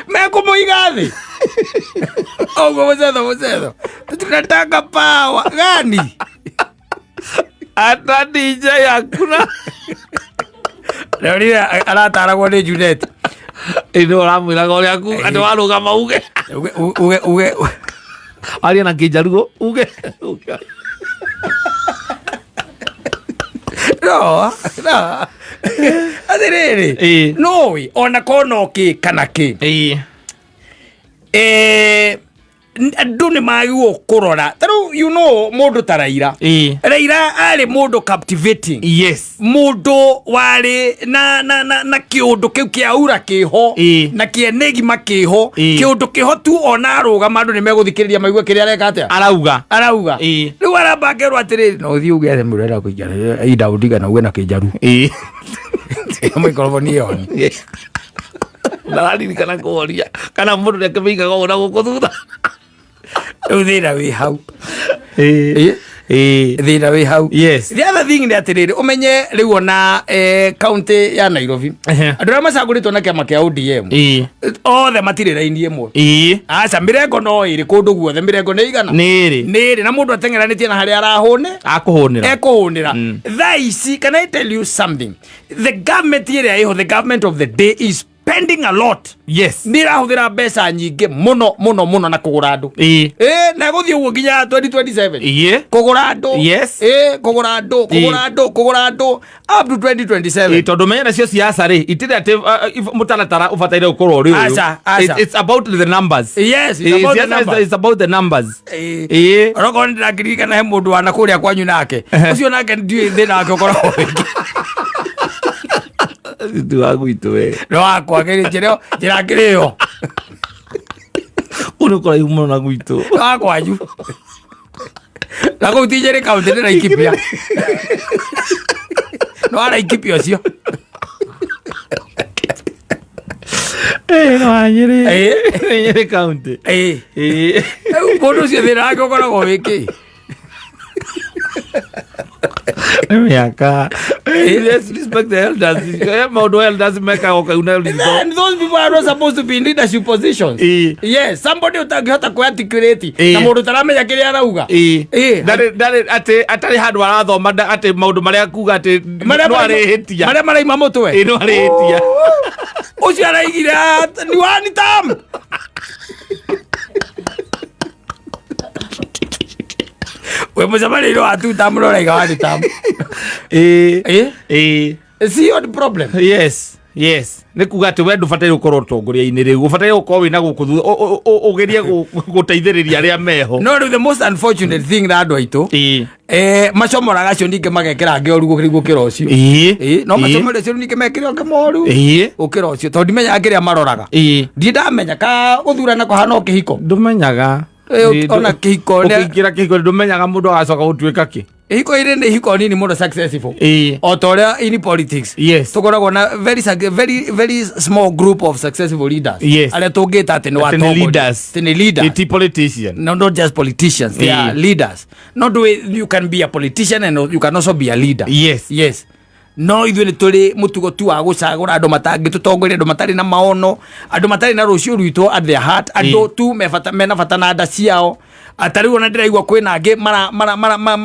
Mekũmũiga thĩ ũguo, mũcetho mũcetho, "tunataka power gani?" Hata DJ hakuna. Rĩu arataragwo nĩ Junet. Ĩ, nĩ ũramwĩraga ũrĩa atĩ warũgama uge. Uge uge uge. Aria na kĩnjaruo uge. Uge. No atĩrĩrĩ, nũĩ ona kono kĩ kana kĩ. Andũ nĩ magĩrĩirwo kũrora ta rĩu mũndũ ta Raila. Raila arĩ mũndũ captivating, mũndũ warĩ na kĩũndũ kĩu kĩa ura kĩho na kĩenĩgima kĩho. Kĩũndũ kĩho tu, ona arũgama andũ nĩ megũthikĩrĩria maigue kĩrĩa areka atĩa. Arauga. Arauga. Rĩu aramba akerwo atĩrĩrĩ, no ũthiĩ uge atĩ mũrera kũingĩra ida ũndiga na uge na kĩnjaru maikoroboni ĩyo. Ndararirikana kũhoria kana mũndũ nĩakĩmĩigaga ũũ na gũkũ thutha. Rĩu thĩna wĩ hau. Thĩna wĩ hau. The other thing nĩ atĩrĩrĩ, ũmenye rĩu ona county ya Nairobi, andũ arĩa macagũrĩtwo na kĩama kĩa ODM othe matirĩ raini ĩmwe. Aca, mĩrengo no ĩrĩ kũndũ guothe. Mĩrengo nĩ igana? Nĩ ĩrĩ. Nĩ ĩrĩ, na mũndũ ateng'eranĩtie na harĩa arahũne. Akũhũnĩra. Ekũhũnĩra. Thaa ici, can I tell you something? The government ĩrĩa ĩho, the government of the day, is spending a lot. Yes. Nä ĩrahũthĩra mbeca nyingĩ mũno mũno mũno na kũgũra andũ. Ĩ na gũthiĩ ũguo nginya 2027. Kũgũra andũ. Ĩ kũgũra andũ, kũgũra andũ, kũgũra andũ up to 2027. Ĩ, tondũ menya nacio siasa rĩ itirĩ atĩ mũtaratara ũbataire gũkorwo ũrĩ ũyũ. Aca, aca. It's about the numbers. Yes, it's Ĩ, about the siasa is- numbers. it's about the numbers. Ĩ. Ĩ. Onokorwo nĩ ndĩrakĩririkana he mũndũ wana kũrĩa kwanyu nake ũcio nake ndiũĩ thĩna wake ũkoragwo wĩkĩ. Ti wa gwitũ we. Nĩ wakwa njĩra njĩra ngĩrĩo. Kũu nĩ kũraihu mũno na gwitũ. Nĩ wa kwanyu na kũu ti Nyĩrĩ kaũntĩ nĩ Laikipia, nĩ wa Laikipia ũcio. Ĩ, nĩ wa Nyĩrĩ. Ĩ. Nĩ Nyĩrĩ kaũntĩ. Ĩ. Ĩ. Rĩu mũndũ ũcio thĩna wake ũkoragwo wĩkĩ? Nĩ mĩaka. Yes, respect the elders. Maũndũ elders mekaga ũkauna ritho. And those people are not supposed to be in leadership positions. Yes, somebody ũtangĩhota kũ-articulate na mũndũ ũtaramenya kĩrĩa arauga. Ĩ. Ndarĩ atĩ atarĩ handũ arathoma atĩ maũndũ marĩa kuga atĩ Marĩa no maraima- arĩhĩtia. Marĩa maraima mũtwe. Ĩ, no arĩhĩtia. Ũcio araigire ni one term. We mũcemanio-inĩ wa two term no ũraiga one term. Ĩ. Ĩ? Ĩ. See what problem? Yes, nĩ kuga atĩ we ndũbataire gũkorwo ũtongoria-inĩ rĩu, ũbataire gũkorwo wĩna gũkũ thutha ũgerie gũteithĩrĩria arĩa meho. No rĩu the most unfortunate thing na andũ aitũ macomoraga acio ningĩ magekĩra angĩ oru gũkĩra ũcio. Ĩ, no macomore acio ningĩ mekĩre ũngĩ moru gũkĩra ũcio tondũ ndimenyaga kĩrĩa maroraga. Ndirĩ ndamenya ka gũthurana kũhana o kĩhiko. Ndũmenyaga. Ona kĩhiko Ũkĩingĩra kĩhiko ndũmenyaga mũndũ agacoka gũtuĩka kĩ. Ihiko irĩ nĩ ihiko nini mũno successful. O ta ũrĩa in politics tũkoragwo na very, very, very small group of successful leaders arĩa tũngĩta atĩ nĩ Atĩ nĩ watongoria. leaders. Atĩ nĩ leaders. Ti politician. No, not just politicians, they are leaders. Not the way you can be a politician and you can also be a leader. Yes. No ithuĩ nĩ tũrĩ mũtugo tu wa gũcagũra andũ matangĩtũtongoria, andũ matarĩ na maono, andũ matarĩ na rũciũ rwitũ at their heart, andũ tu mena bata na nda ciao. Ata rĩu ona ndĩraigua kwĩna angĩ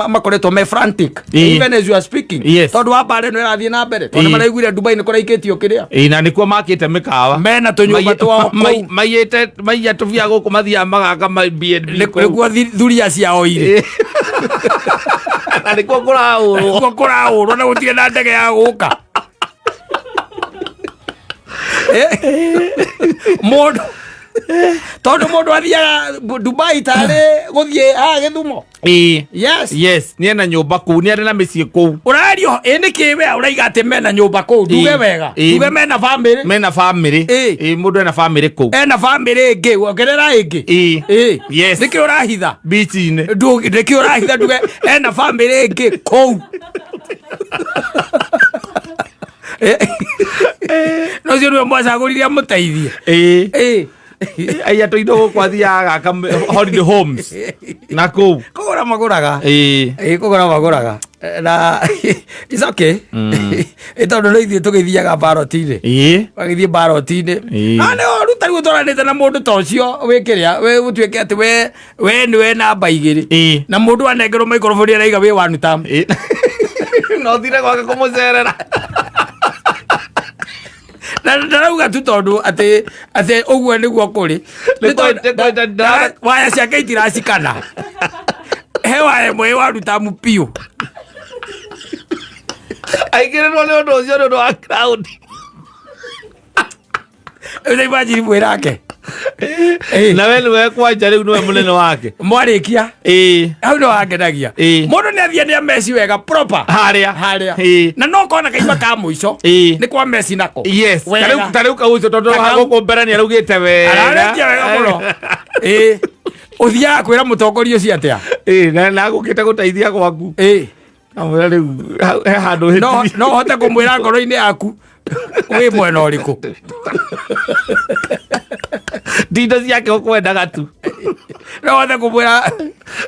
makoretwo me frantic even as you are speaking tondũ wa mbara ĩno ĩrathiĩ na mbere tondũ maraiguire Dubai nĩ kũraikĩtio kĩrĩa. Ĩ, na nĩkuo makĩte mĩkawa. Mena tũnyũmba twao kũu. Maiyĩte maiya tũbia gũkũ mathiaga magaka B&B kũu. Nĩkuo thuria ciao irĩ. Na nĩkuo kũrahũrwo. Nĩkuo kũrahũrwo na gũtirĩ na ndege ya gũka. Mũndũ tondũ mũndũ athiaga Dubai tarĩ gũthiĩ haha Gĩthumo. Yes. Yes, nĩ ena nyũmba kũu, nĩ arĩ na mĩciĩ kũu. Ũrario ĩ nĩkĩ we ũraiga atĩ mena nyũmba kũu? Nduge wega. Nduge mena famĩlĩ. Mena famĩlĩ. Ĩ, mũndũ ena famĩlĩ kũu. Ena famĩlĩ ĩngĩ, ongerera ĩngĩ. Ĩ. Yes. Nĩkĩ ũrahitha? Beach-inĩ. Nĩkĩ ũrahitha nduge ena famĩlĩ ĩngĩ kũu? No ũcio nĩwe mwacagũrire amũteithie. Aiya tũindo gũkũ athiaga agaka holiday homes na kũu. Kũgũra magũraga. Ĩ, kũgũra magũraga. Na it's okay. Ĩ tondũ no ithuĩ tũgĩthiaga baroti-inĩ. Magĩthiĩ baroti-inĩ. Na nĩ ũru ta rĩu ũtwaranĩte na mũndũ ta ũcio wĩ kĩrĩa, we ũtuĩke atĩ we nĩwe namba igĩrĩ. Na mũndũ anengerwo microphone araiga wĩ one term. No thire gwake kũmũcerera. Na ndarauga tu tondũ atĩ ũguo nĩguo kũrĩ. Nĩ kwenda Waya ciake itiracikana. He waya ĩmwe ĩ one term biũ. Aingĩrĩrwo nĩ ũndũ ũcio nĩ ũndũ wa crowd. Rĩu imagine mwĩrake. Na we nĩwe kwanja rĩu nĩwe mũnene wake. Mwarĩkia. Hau nĩ wangenagia. Mũndũ nĩ athiĩ nĩ ameci wega proper. Harĩa. Harĩa. Na no kona kaima ka mũico. Nĩ kwa meci nako. Yes. Wega. Ta rĩu kau ũcio tondũ Ta kau. gũkũ mbere nĩ araugĩte wega. Ararĩkia wega mũno. Ũthiaga kwĩra mũtongoria ũcio atĩa? Na agũkĩte gũteithia gwaku. Amwĩra rĩu he handũ hĩtithie. No hote kũmwĩra ngoro-inĩ yaku wĩ mwena ũrĩkũ. Ndindo ciake ũkwendaga tu. No hote kũmwĩra.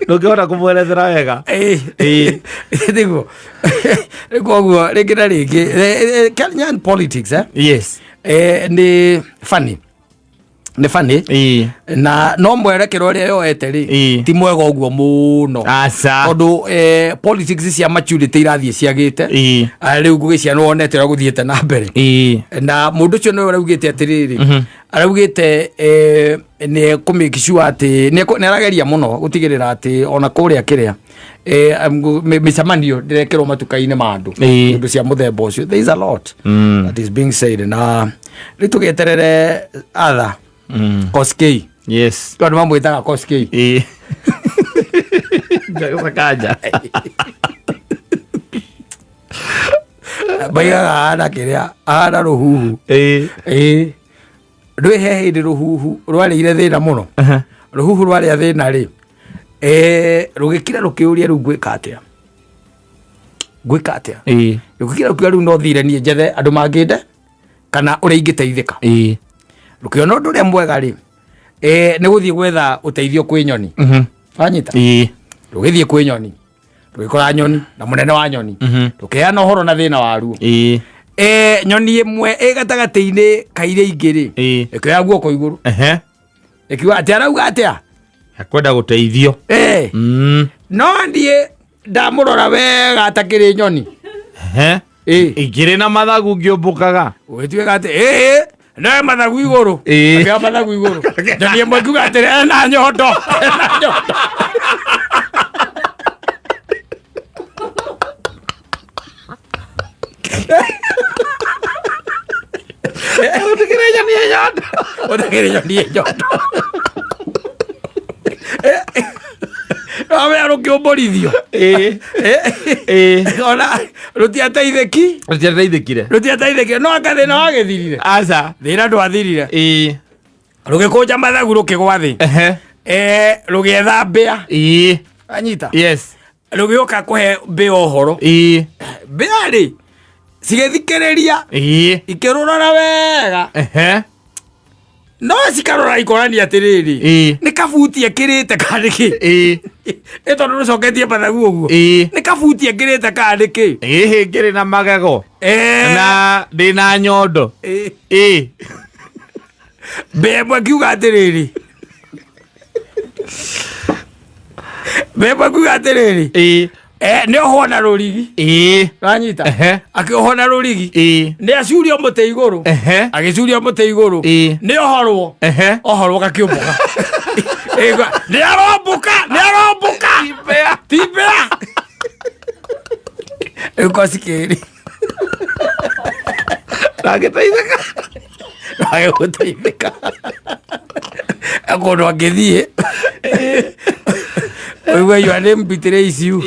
Ndũngĩhota kũmwerethera wega. Nĩguo. Koguo rĩngĩ na rĩngĩ, Kenyan politics, Yes. Nĩ funny. Nĩ funny. Na no mwerekero ũrĩa yoete rĩ, ti mwega ũguo mũno. Aca. Tondũ politics cia maturity irathiĩ ciagĩte. Ah, rĩu ngũgĩcia nĩ wonete ũrĩa gũthiĩte na mbere. Na mũndũ ũcio nĩwe ũraugĩte atĩrĩrĩ, araugĩte nĩ kũ make sure atĩ nĩ arageria mũno gũtigĩrĩra atĩ ona kũrĩa kĩrĩa mĩcemanio ndĩrekĩrwo matuka-inĩ ma andũ. Indo cia mũthemba ũcio, there is a lot that is being said, na rĩu tũgĩeterere atha Koskei. Andũ mamwĩtaga Koskei. Sakaja. Maigaga ahana kĩrĩa, ahana rũhuhu. Ĩĩ, ndwĩ he hĩndĩ rũhuhu rwarĩire thĩna mũno. Rũhuhu rwarĩa thĩna rĩ, rũgĩkira rũkĩũria, rĩu ngwĩka atĩa, ngwĩka atĩa? Rũgĩkira rũkiuga, rĩu no thire niĩ njethe andũ mangĩnde kana ũrĩa ingĩteithĩka. Rũkĩona ũndũ ũrĩa mwega rĩ, nĩ gũthiĩ gwetha ũteithio kwĩ nyoni. Wanyita? Rũgĩthiĩ kwĩ nyoni, rũgĩkora nyoni na mũnene wa nyoni, rũkĩheana ũhoro na thĩna waruo. Nyoni ĩmwe ĩ gatagatĩ-inĩ ka iria ingĩ rĩ, ĩkĩoya guoko igũrũ, ĩkiuga atĩ arauga atĩa? Akwenda gũteithio. No niĩ ndamũrora wega atakĩrĩ nyoni. Ingĩrĩ na mathagu ngĩũmbũkaga. Ũgĩtuĩka atĩ ĩĩ no mathagu igũrũ. Akĩoya mathagu igũrũ, nyoni ĩmwe ĩkiuga atĩrĩ, ena nyondo, ena nyondo. Ũtigĩrĩ nyoni ĩ nyondo. Ũtakĩrĩ nyoni ĩ nyondo. Wamenya rũkĩũmbũrithio. Ona rũtiateithĩki. Rũtiateithĩkire. Rũtiateithĩkire, no anga thĩna wagĩthirire? Aca. Thĩna ndwathirire. Rũgĩkũnja mathagu, rũkĩgwa thĩ. Rũgĩetha mbĩa. Anyita? Yes. Rũgĩũka kũhe mbĩa ũhoro. Mbĩa rĩ, cigĩthikĩrĩria, ikĩrũrora wega, no cikarora ikorania atĩrĩrĩ, nĩ kabuti ekĩrĩte kana nĩkĩ? Ĩ tondũ rũcoketie mathagu ũguo, nĩ kabuti ekĩrĩte kana nĩkĩ? Ĩhĩ ngĩrĩ na magego na ndĩna nyondo. Mbĩa ĩmwe kiuga atĩrĩrĩ, mbĩa ĩmwe kiuga atĩrĩrĩ, nĩ ohwo na rũrigi. Wanyita? Akĩohwo na rũrigi. Nĩ acurio mũtĩ igũrũ. Agĩcurio mũtĩ igũrũ. Nĩ ohorwo. Ohorwo gakĩũmbũka. Ĩgua, nĩ arombũka, nĩ arombũka. Ti mbĩa. Rĩu Koskei Ndangĩteithĩka. Agĩgũteithĩka kũndũ angĩthiĩ ũigue your name betrays you.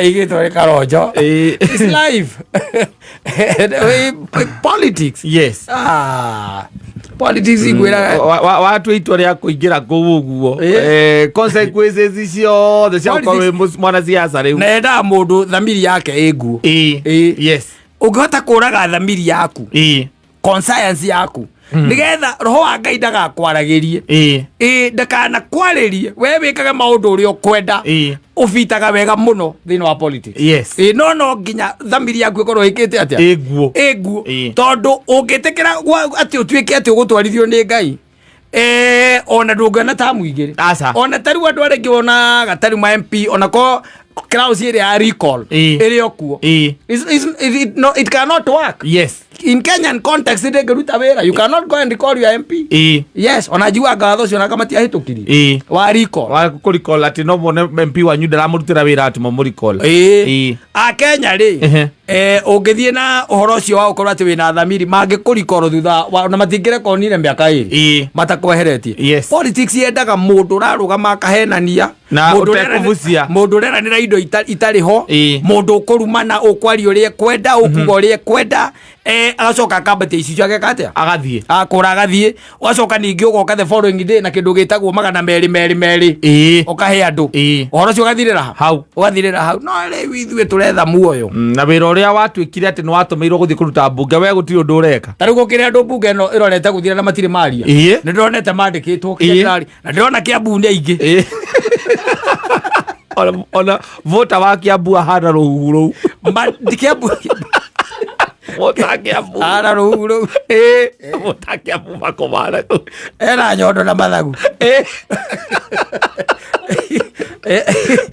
Igĩtwo nĩ Karonjo. It's life. Politics. Ah, politics igwĩraga Watua itua rĩa kũingĩra kũu ũguo, consequences ciothe cia gũkorwo wĩ mwanasiasa rĩu. Na yendaga mũndũ thamiri yake ĩ nguo. Ũngĩhota kũraga thamiri yaku, conscience yaku, nĩgetha roho wa Ngai ndagakwaragĩrie, ĩ ndakanakwarĩrie, we wĩkage maũndũ ũrĩa ũkwenda, ũbitaga wega mũno thĩinĩ wa politics. Ĩ no nginya thamiri yaku ĩkorwo ĩkĩte atĩa? Ĩ nguo. Ĩ nguo. Tondũ ũngĩtĩkĩra atĩ ũtuĩke atĩ ũgũtwarithio nĩ Ngai, ona ndũngĩona tamu igĩrĩ. Aca. Ona tarĩu andũ arĩa angĩ wonaga tarĩu ma MP, ona ko clause ĩrĩa ya recall ĩrĩ o kuo. No, it cannot work. In Kenyan context ndĩngĩruta wĩra. You cannot go and recall your MP. Yes, ona njiguaga watho ũcio onaka matiahĩtũkirie wa recall. Wa kũrecall atĩ no muone MP wanyu ndaramũrutĩra wĩra atĩ mũmũrecall. Akenya rĩ, ũngĩthiĩ na ũhoro ũcio wa gũkorwo atĩ wĩna thamiri, mangĩkũrikoro thutha na matingĩrekonire mĩaka 2 matakweheretie. Politics yendaga mũndũ ũrarũgama akahenania, Na mũndũ ũtekũbucia. Mũndũ ũreranĩra indo itarĩ ho, mũndũ ũkũrumana, ũkwaria ũrĩa ekwenda, ũkuga ũrĩa ekwenda, agacoka akambatia icicio, ageka atĩa? Agathiĩ. Akũra agathiĩ. Ũgacoka ningĩ ũgoka the following day na kĩndũ gĩtagwo 222 ũkahe andũ. Ũhoro ũcio ũgathirĩra ha? Hau. Ũgathirĩra hau. No rĩu ithuĩ tũretha muoyo. Na wĩra ũrĩa watuĩkire atĩ nĩ watũmĩirwo gũthiĩ kũruta mbunge, we gũtirĩ ũndũ ũreka. Ta rĩu gũkĩrĩ andũ mbunge ĩno ĩrorete gũthira na matirĩ maria. Nĩ ndĩronete mandĩkĩtwo kĩrĩa kĩrarĩ, na ndĩrona Kĩambu nĩ aingĩ. Ona vota wa Kĩambu ahana rũhuhu rũu. Kĩambu. Mũtakĩambu. Ara rũu rũu. Ĩĩ, mũtakĩambu makomara kũu. Ena nyondo na mathagu. Ĩĩ.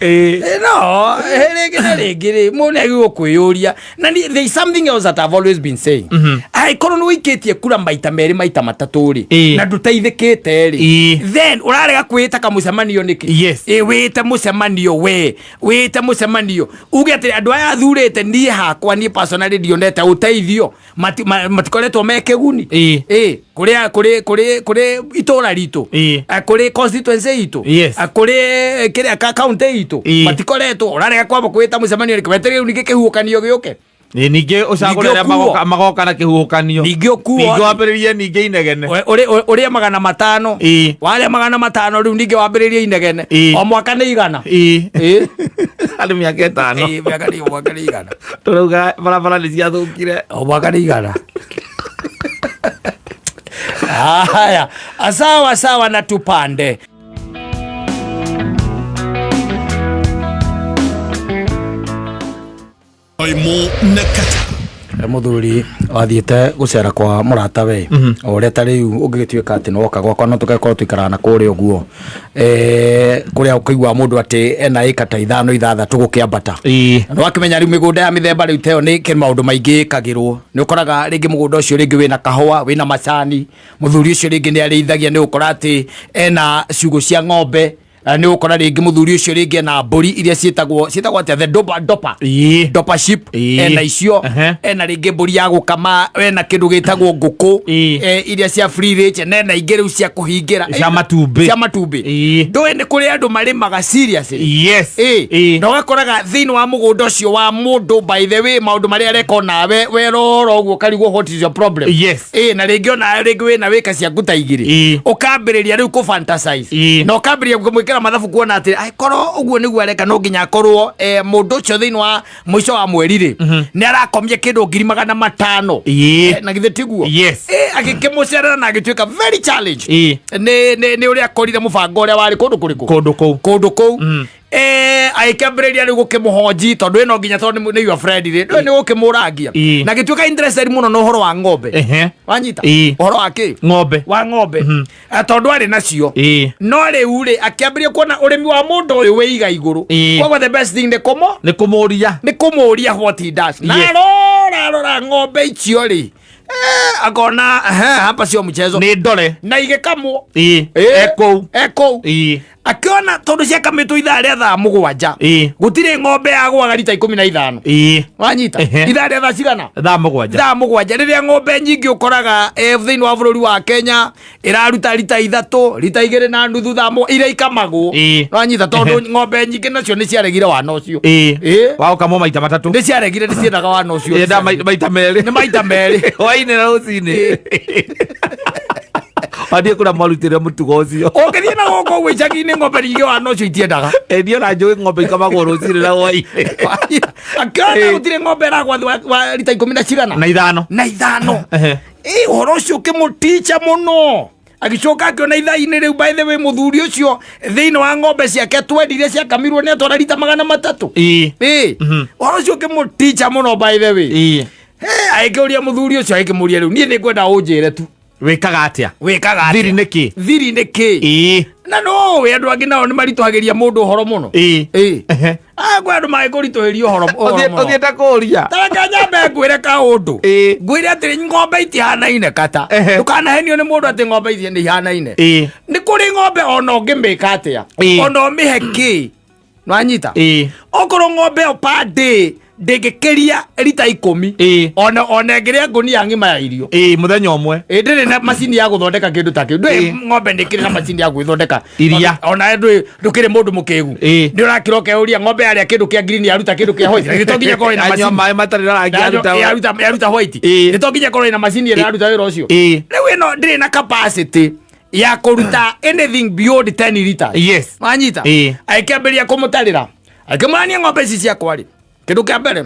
Ĩĩ. No, rĩngĩ na rĩngĩ rĩ, mũndũ nĩ agĩrĩirwo kwĩyũria. Na there is something else that I've always been saying. Angĩkorwo nĩ ũikĩtie kura maita merĩ maita matatũ rĩ, Ĩĩ. na ndũteithĩkĩte rĩ, Ĩĩ. then ũrarega kwĩĩta kamũcemanio nĩkĩ? Yes. Ĩ, wĩte mũcemanio we, wĩte mũcemanio uge atĩ andũ aya thurĩte niĩ hakwa niĩ personally ndionete ũteithio matikoretwo me kĩguni. Ĩĩ. Ĩĩ, kũrĩa kũrĩ kũrĩ kũrĩ itũra ritũ. Ĩĩ. Kũrĩ constituency itũ. Yes. Kũrĩ kĩrĩa ka county itũ. Ĩĩ. Matikoretwo ũrarega kwamba kwĩta mũcemanio nĩkĩ? Weterere rĩu ningĩ kĩhuhũkanio gĩũke. Ĩĩ, ningĩ ũcagũre Ningĩ arĩa ũkuo. magoka na kĩhuhũkanio. Ningĩ ũkuo. Ningĩ wambĩrĩrie ningĩ inegene. Ũrĩe 500. Ĩĩ. Warĩa 500 rĩu ningĩ wambĩrĩrie inegene. Ĩĩ. O mwaka nĩ 100. Ĩĩ. Ĩĩ. Harĩ mĩaka ĩtano. Ĩĩ, mwaka nĩ 100. Tũrauga barabara nĩ ciathũkire. O mwaka nĩ 100. Haya, sawa sawa na tupande. Na kata. Muthuri wathiĩte gũcera kwa mũrata we o ũrĩa ta rĩu ũngĩgĩtuĩka atĩ nĩwoka gwakwa no tũgakorwo tũikaraga na kũrĩa ũguo kũrĩa ũkũigua mũndũ atĩ ena ĩka ta 5 6 gũkĩambata. Ĩĩ. Na nĩwakĩmenya rĩu mĩgũnda ya mĩthemba rĩu ta ĩyo nĩ kĩ maũndũ maingĩ ĩkagĩrwo. Nĩ ũkoraga rĩngĩ mũgũnda ũcio rĩngĩ wĩna kahũa, wĩna macani, mũthuri ũcio rĩngĩ nĩ arĩithagia, nĩ ũkora atĩ ena ciugũ cia ng'ombe. Nĩ ũkora rĩngĩ mũthuri ũcio rĩngĩ ena mbũri iria ciĩtagwo atĩa? The dopa, dopa. Ĩĩ. Dopa sheep. Ĩĩ. Ena icio. Ehe. Ena rĩngĩ mbũri ya gũkama, ena kĩndũ gĩtagwo ngũkũ. Ĩĩ. Iria cia free range, na ena ingĩ rĩu cia kũhingĩra. Cia matumbĩ. Cia matumbĩ. Ĩĩ. Ndũĩ nĩ kũrĩ andũ marĩmaga seriously. Yes. Ĩĩ. Ĩĩ. Na ũgakoraga thĩinĩ wa mũgũnda ũcio wa mũndũ, by the way, maũndũ marĩa areka onawe werora ũguo ũkarigwo what is your problem. Yes. Ĩĩ, na rĩngĩ onawe rĩngĩ wĩna wĩka ciaku ta igĩrĩ. Ĩĩ. Ũkambĩrĩria rĩu kũ fantasize. Ĩĩ. Na ũkambĩrĩria kũmwĩkĩra mathabu kuona atĩ angĩkorwo ũguo nĩguo areka no nginya akorwo mũndũ ũcio thĩinĩ wa mũico wa mweri rĩ, nĩ arakomia kĩndũ 500,000. Ĩĩ. Na githĩ tiguo? Yes. Agĩkĩmũcerera na agĩtuĩka very challenged. Ĩĩ. Nĩ ũrĩa akorire mũbango ũrĩa warĩ kũndũ kũrĩkũ? Kũndũ kũu. Kũndũ kũu. Agĩkĩambĩrĩria rĩu gũkĩmũhonji tondũ ĩno nginya tondũ nĩ your friend rĩ, ndũĩ nĩ gũkĩmũrangia. Ĩĩ. Na agĩtuĩka interested mũno na ũhoro wa ng'ombe. Ehe. Wanyita? Ĩĩ. Ũhoro wa kĩ? Ng'ombe. Wa ng'ombe. Tondũ arĩ nacio. Ĩĩ. No rĩu rĩ, akĩambĩrĩria kuona ũrĩmi wa mũndũ ũyũ wĩ iga igũrũ. Ĩĩ. Koguo the best thing nĩ Nĩ kũmũria. nĩ kũmũria what he does. Na Yes. arora ng'ombe icio rĩ, akona, hapa sio mchezo. Nĩ ndore. Na igĩkamwo. Ĩĩ. Ĩĩ. Ekũu. Ekũu. Ĩĩ. Akiona tondũ ciakamĩtwo ithaa rĩa thaa 7. Ĩĩ. Gũtirĩ ng'ombe yagũaga rita 15. Ĩĩ. Wanyita? Ehe. Ithaa rĩa thaa cigana? Thaa 7. Thaa 7. Rĩrĩa ng'ombe nyingĩ ũkoraga, thĩinĩ wa bũrũri wa Kenya ĩraruta rita 3, rita 2.5 thaa iria ikamagwo. Ĩĩ. Wanyita? Tondũ Ehe. ng'ombe nyingĩ nacio nĩ ciaregire wana ũcio. Ĩĩ. Ĩĩ. Wa gũkamwo maita matatũ. Nĩ ciaregire, nĩ ciendaga wana ũcio. Ĩĩ, maita merĩ. Nĩ maita merĩ. Hwaĩ-inĩ na rũcinĩ. Wathiĩ kũrĩa mwarutĩre mũtugo ũcio. Ũngĩthiĩ na gũkũ ũguo icagi-inĩ ng'ombe nyingĩ wana ũcio itiendaga. Ĩĩ, niĩ ona njũĩ ng'ombe ikamagwo rũcinĩ na hwaĩ-inĩ. Akĩona Ĩĩ. gũtirĩ ng'ombe ĩragwa thĩ wa rita ikũmi na cigana? Na ithano. Na ithano. Ehe. Ĩĩ, ũhoro ũcio ũkĩmũticha mũno. Agĩcoka akĩona ithaa-inĩ rĩu, by the way, mũthuri ũcio thĩinĩ wa ng'ombe ciake twendirie ciakamirwo nĩ atwara rita 300. Ĩĩ. Ĩĩ. Ũhoro ũcio ũkĩmũticha mũno, by the way. Ĩĩ. Agĩkĩũria mũthuri ũcio, agĩkĩmũria rĩu niĩ nĩngwenda ũnjĩre tu. Wĩkaga atĩa? Wĩkaga atĩa? Thiri nĩ kĩ? Thiri nĩ kĩ? Ĩĩ. Na no we andũ angĩ nao nĩ maritũhagĩria mũndũ ũhoro mũno. Ĩĩ. Ĩĩ. Ehe. Kwĩ andũ mangĩkũritũhĩria ũhoro mũno. Ũthiĩte kũũria. Ta reke nyambe ngwĩre kaũndũ. Ĩĩ. Ngwĩre atĩrĩ, ng'ombe itihanaine kata. Ehe. Ndũkanahenio nĩ mũndũ atĩ ng'ombe ici nĩ ihanaine. Ĩĩ. Nĩ kũrĩ ng'ombe ona ũngĩmĩka atĩa. Ĩĩ. Ona ũmĩhe kĩ. Nĩwanyita? Ĩĩ. Okorwo ng'ombe ĩyo per day ndĩngĩkĩria rita 10. Ĩĩ. Ona ĩngĩrĩa ngũnia ng'ima ya irio. Ĩĩ, mũthenya ũmwe. Ĩĩ, ndĩrĩ na macini ya gũthondeka kĩndũ ta kĩu. Ndũĩ Ĩĩ. ng'ombe ndĩkĩrĩ na macini ya gwĩthondeka. Iria. Ona ndũĩ ndũkĩrĩ mũndũ mũkĩgu. Ĩĩ. Nĩ ũrakĩra ũkeyũria ng'ombe yarĩa kĩndũ kĩa green yaruta kĩndũ kĩa white. Nĩ to nginya ĩkorwo ĩna Anyua macini. maĩ matarĩ na rangi aruta. Yaruta white. Ĩĩ. Nĩ to nginya ĩkorwo ĩna macini ĩrĩa ĩraruta wĩra ũcio. Ĩĩ. Rĩu ĩno ndĩrĩ na capacity ya kũruta anything beyond 10 liters. Yes. Wanyita? Ĩĩ. Agĩkĩambĩrĩria kũmũtarĩra. Akĩmũrania ng'ombe ici ciakwa rĩ. Kĩndũ kĩa mbere,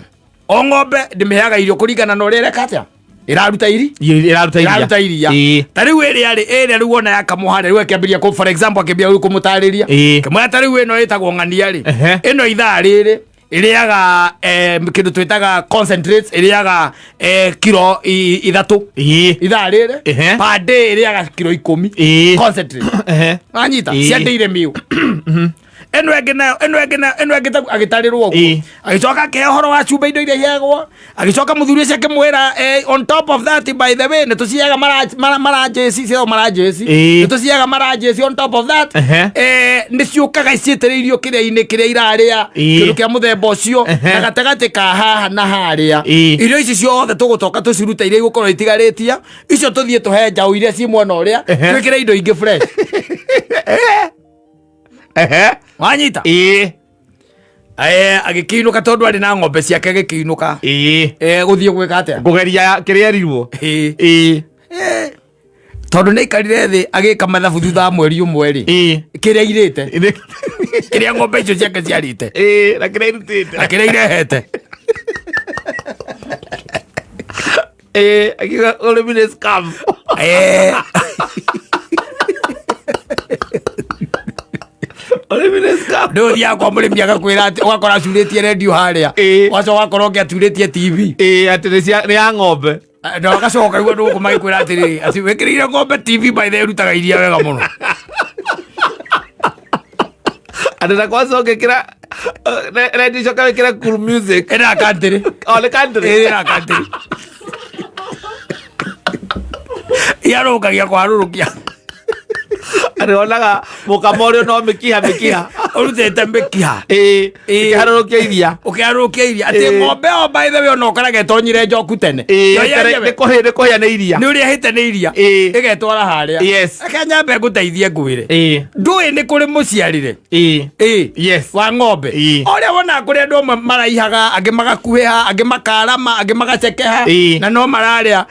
o ng'ombe ndĩmĩheaga irio kũringana na ũrĩa ĩreka atĩa? Ĩraruta iri? Ĩraruta iria. Ĩraruta iria. Ĩĩ. Ta rĩu ĩrĩa rĩ, ĩrĩa rĩu wona yakamwo harĩa, rĩu akĩambĩrĩria for example, akĩambĩrĩria rĩu kũmũtarĩria. Ĩĩ. Kĩmwĩra ta rĩu ĩno ĩtagwo ng'ania rĩ. Ehe. Ĩno ithaa rĩrĩ, Ĩrĩaga kĩndũ twĩtaga concentrates, ĩrĩaga kiro 3 ithaa rĩrĩ. Per day ĩrĩaga kiro 10 concentrate. Wanyita? Cia dairy meal. Ĩno ĩngĩ nayo, ĩno ĩngĩ nayo, ĩno ĩngĩ taguo, agĩtarĩrwo ũguo. Agĩcoka akĩheo ũhoro wa cumbĩ, indo iria iheagwo. Agĩcoka mũthuri ũcio akĩmwĩra, on top of that, by the way, nĩ tũciheaga maranjĩci, ciĩtagwo maranjĩci. Nĩ tũciheaga maranjĩci on top of that. Nĩ ciũkaga ciĩtĩrĩirio kĩrĩa-inĩ kĩrĩa irarĩa, kĩndũ kĩa mũthemba ũcio. Na gatagatĩ ka haha na harĩa, irio ici ciothe tũgũcoka tũcirute iria igũkorwo itigarĩtie icio, tũthiĩ tũhe njaũ iria ci mwena ũrĩa, twĩkĩre indo ingĩ fresh. Wanyita? Agĩkĩinũka, tondũ arĩ na ng'ombe ciake, agĩkĩinũka. Gũthiĩ gwĩka atĩa? Kũgeria kĩrĩa erirwo. Tondũ nĩ aikarire thĩ agĩka mathabu, thutha wa mweri ũmwe rĩ, kĩrĩa irĩte, kĩrĩa ng'ombe icio ciake ciarĩte Na kĩrĩa irutĩte na kĩrĩa irehete. Akiuga ũrĩmi nĩ scam. Ũrĩmi nĩ scam. Ndå thiaga kwa mũrĩmi agakwĩra atĩ ũgakora acurĩtie redio harĩa, ũgacoka ũgakora ũngĩ aturĩtie TV. Atĩ nĩ ya ng'ombe. Na ũgacoka ũkaigua andũ gũkũ magĩkwĩra atĩrĩrĩ, atĩ wĩkĩrĩire ng'ombe TV, by the way, ĩrutaga iria wega mũno. Atĩ na kwanza ũngĩkĩra redio icoka wĩkĩre cool music. Ĩna country. O nĩ country. Ĩna country iarũkagia kwarũrũkia. Atĩ wonaga mũkamo ũrĩa no mĩkiha mĩkiha. Ũrutĩte mĩkiha. Ĩkĩharũrũkia iria. Ũkĩharũrũkia iria atĩ ng'ombe ĩyo, by the way, ona ũkoraga ĩtonyire njoku tene. Yo yenyewe. Nĩ kũhĩa nĩ iria. Nĩ ũrĩa ĩhĩte nĩ iria. Ĩgetwara harĩa. Reke nyambe ngũteithie ngwĩre, ndũĩ nĩ kũrĩ mũciarĩre wa ng'ombe ũrĩa wonaga kũrĩ andũ amwe maraihaga, angĩ magakuhĩha, angĩ makarama, angĩ magacekeha, na no mararĩa.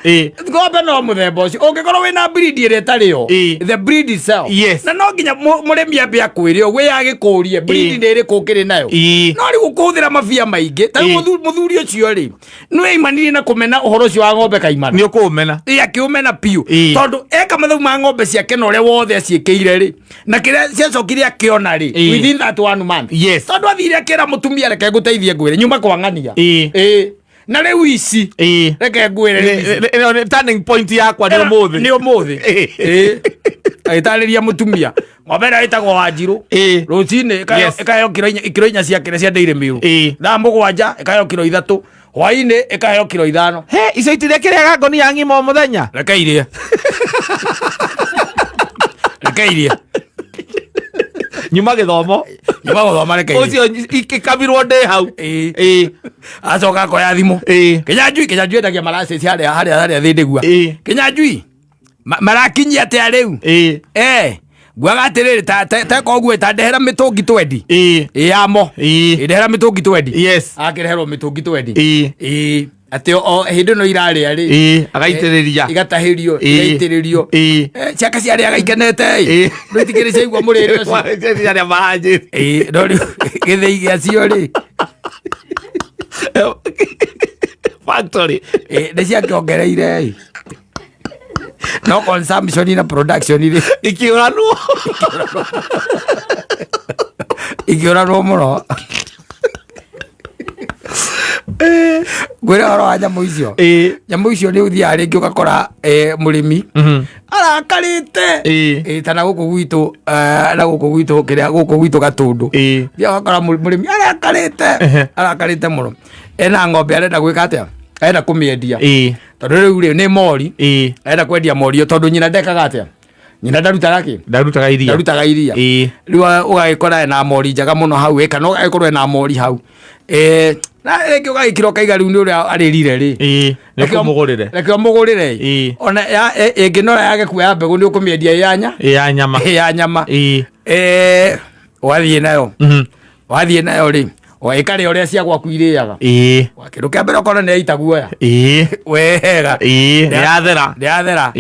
Ng'ombe no mũthemba ũcio ũngĩkorwo wĩna breed ĩrĩa ĩtarĩ yo, the breed itself. Na no nginya mũrĩmi ambe akwĩre ũguo yagĩkũrie breed nĩ ĩrĩkũ ũkĩrĩ nayo. No rĩu ũkũhũthĩra mabia maingĩ ta rĩu mũthuri ũcio rĩ, nĩ aimanirie na kũmena ũhoro ũcio wa ng'ombe kaimana. Nĩ ũkũũmena. Akĩũmena biũ, tondũ eka mathabu ma ng'ombe ciake na ũrĩa wothe aciĩkĩire rĩ, na kĩrĩa ciacokire akĩona rĩ, within that one month. Tondũ athire akĩra mũtumia, "Reke ngũteithie ngwĩre, nyuma kwa ng'ania." Na rĩu ici, reke ngwĩre, rĩu ici. Ĩno nĩ turning point yakwa, nĩ ũmũthĩ. Nĩ ũmũthĩ. Agĩtarĩria mũtumia ng'ombe ĩrĩa ĩtagwo Wanjirũ, rũcinĩ ĩkaheo kiro 4 cia kĩrĩa cia dairy meal, thaa 7 ĩkaheo kiro 3, hwainĩ ĩkaheo kiro 5. He icio itirĩa kĩrĩaga ngonia ng'ima o mũthenya. Reke irie, reke irie. Nyuma gĩthomo. Nyuma gũthoma, reke irie. Ũcio ikĩkamirwo ndĩ hau. Acoka akoya thimũ. Kĩnyanjui, Kĩnyanjui endagia maracĩci harĩa harĩa harĩa thĩndĩgua. Kĩnyanjui, marakinyia atĩa rĩu? Nguaga atĩrĩrĩ, teka ũguo, ta ndehera mĩtũngi 20 yamo. Ndehera mĩtũngi 20. Akĩreherwo mĩtũngi 20. Atĩ o hĩndĩ ĩno irarĩa rĩ, Agaitĩrĩria. Igatahĩrio, igaitĩrĩrio. Ciake ciarĩaga ikenete ĩ. No itikĩrĩ ciaigua mũrĩre ũcio. Ciarĩa maranjĩri. No rĩu gĩthĩi gĩacio rĩ, Factory. Nĩ ciakĩongereire ĩ, no consumption na production rĩ, Ikĩũranwo. Ikĩũranwo mũno. Ngwĩre ũhoro wa nyamũ icio. Nyamũ icio nĩ ũthiaga rĩngĩ ũgakora mũrĩmi arakarĩte. Ta na gũkũ gwitũ, na gũkũ gwitũ kĩrĩa, gũkũ gwitũ Gatũndũ, thiaga ũgakora mũrĩmi arakarĩte, arakarĩte mũno. Ena ng'ombe arenda gwĩka atĩa? Arenda kũmĩendia, tondũ rĩu rĩ nĩ mori. Arenda kwendia mori ĩyo tondũ nyina ndekaga atĩa? Nyina ndarutaga kĩ? Ndarutaga iria. Ndarutaga iria. Rĩu ũgagĩkora ena mori njega mũno hau, kana ũgagĩkorwo ena mori hau. Na rĩngĩ ũgagĩkira ũkaiga rĩu nĩ ũrĩa arĩrire rĩ, Nĩ ũkũmũgũrĩre. Reke ũmũgũrĩre. Ona ĩngĩnora yage kuoya mbegũ, nĩ ũkũmĩendia ĩ ya nya Ya nyama. Ĩ ya nyama. Wathiĩ nayo, wathiĩ nayo rĩ, o ĩkarĩa ũrĩa cia gwaku irĩaga. Kĩndũ kĩa mbere ũkona nĩ yaita guoya wega. Nĩ yathera. Nĩ yathera.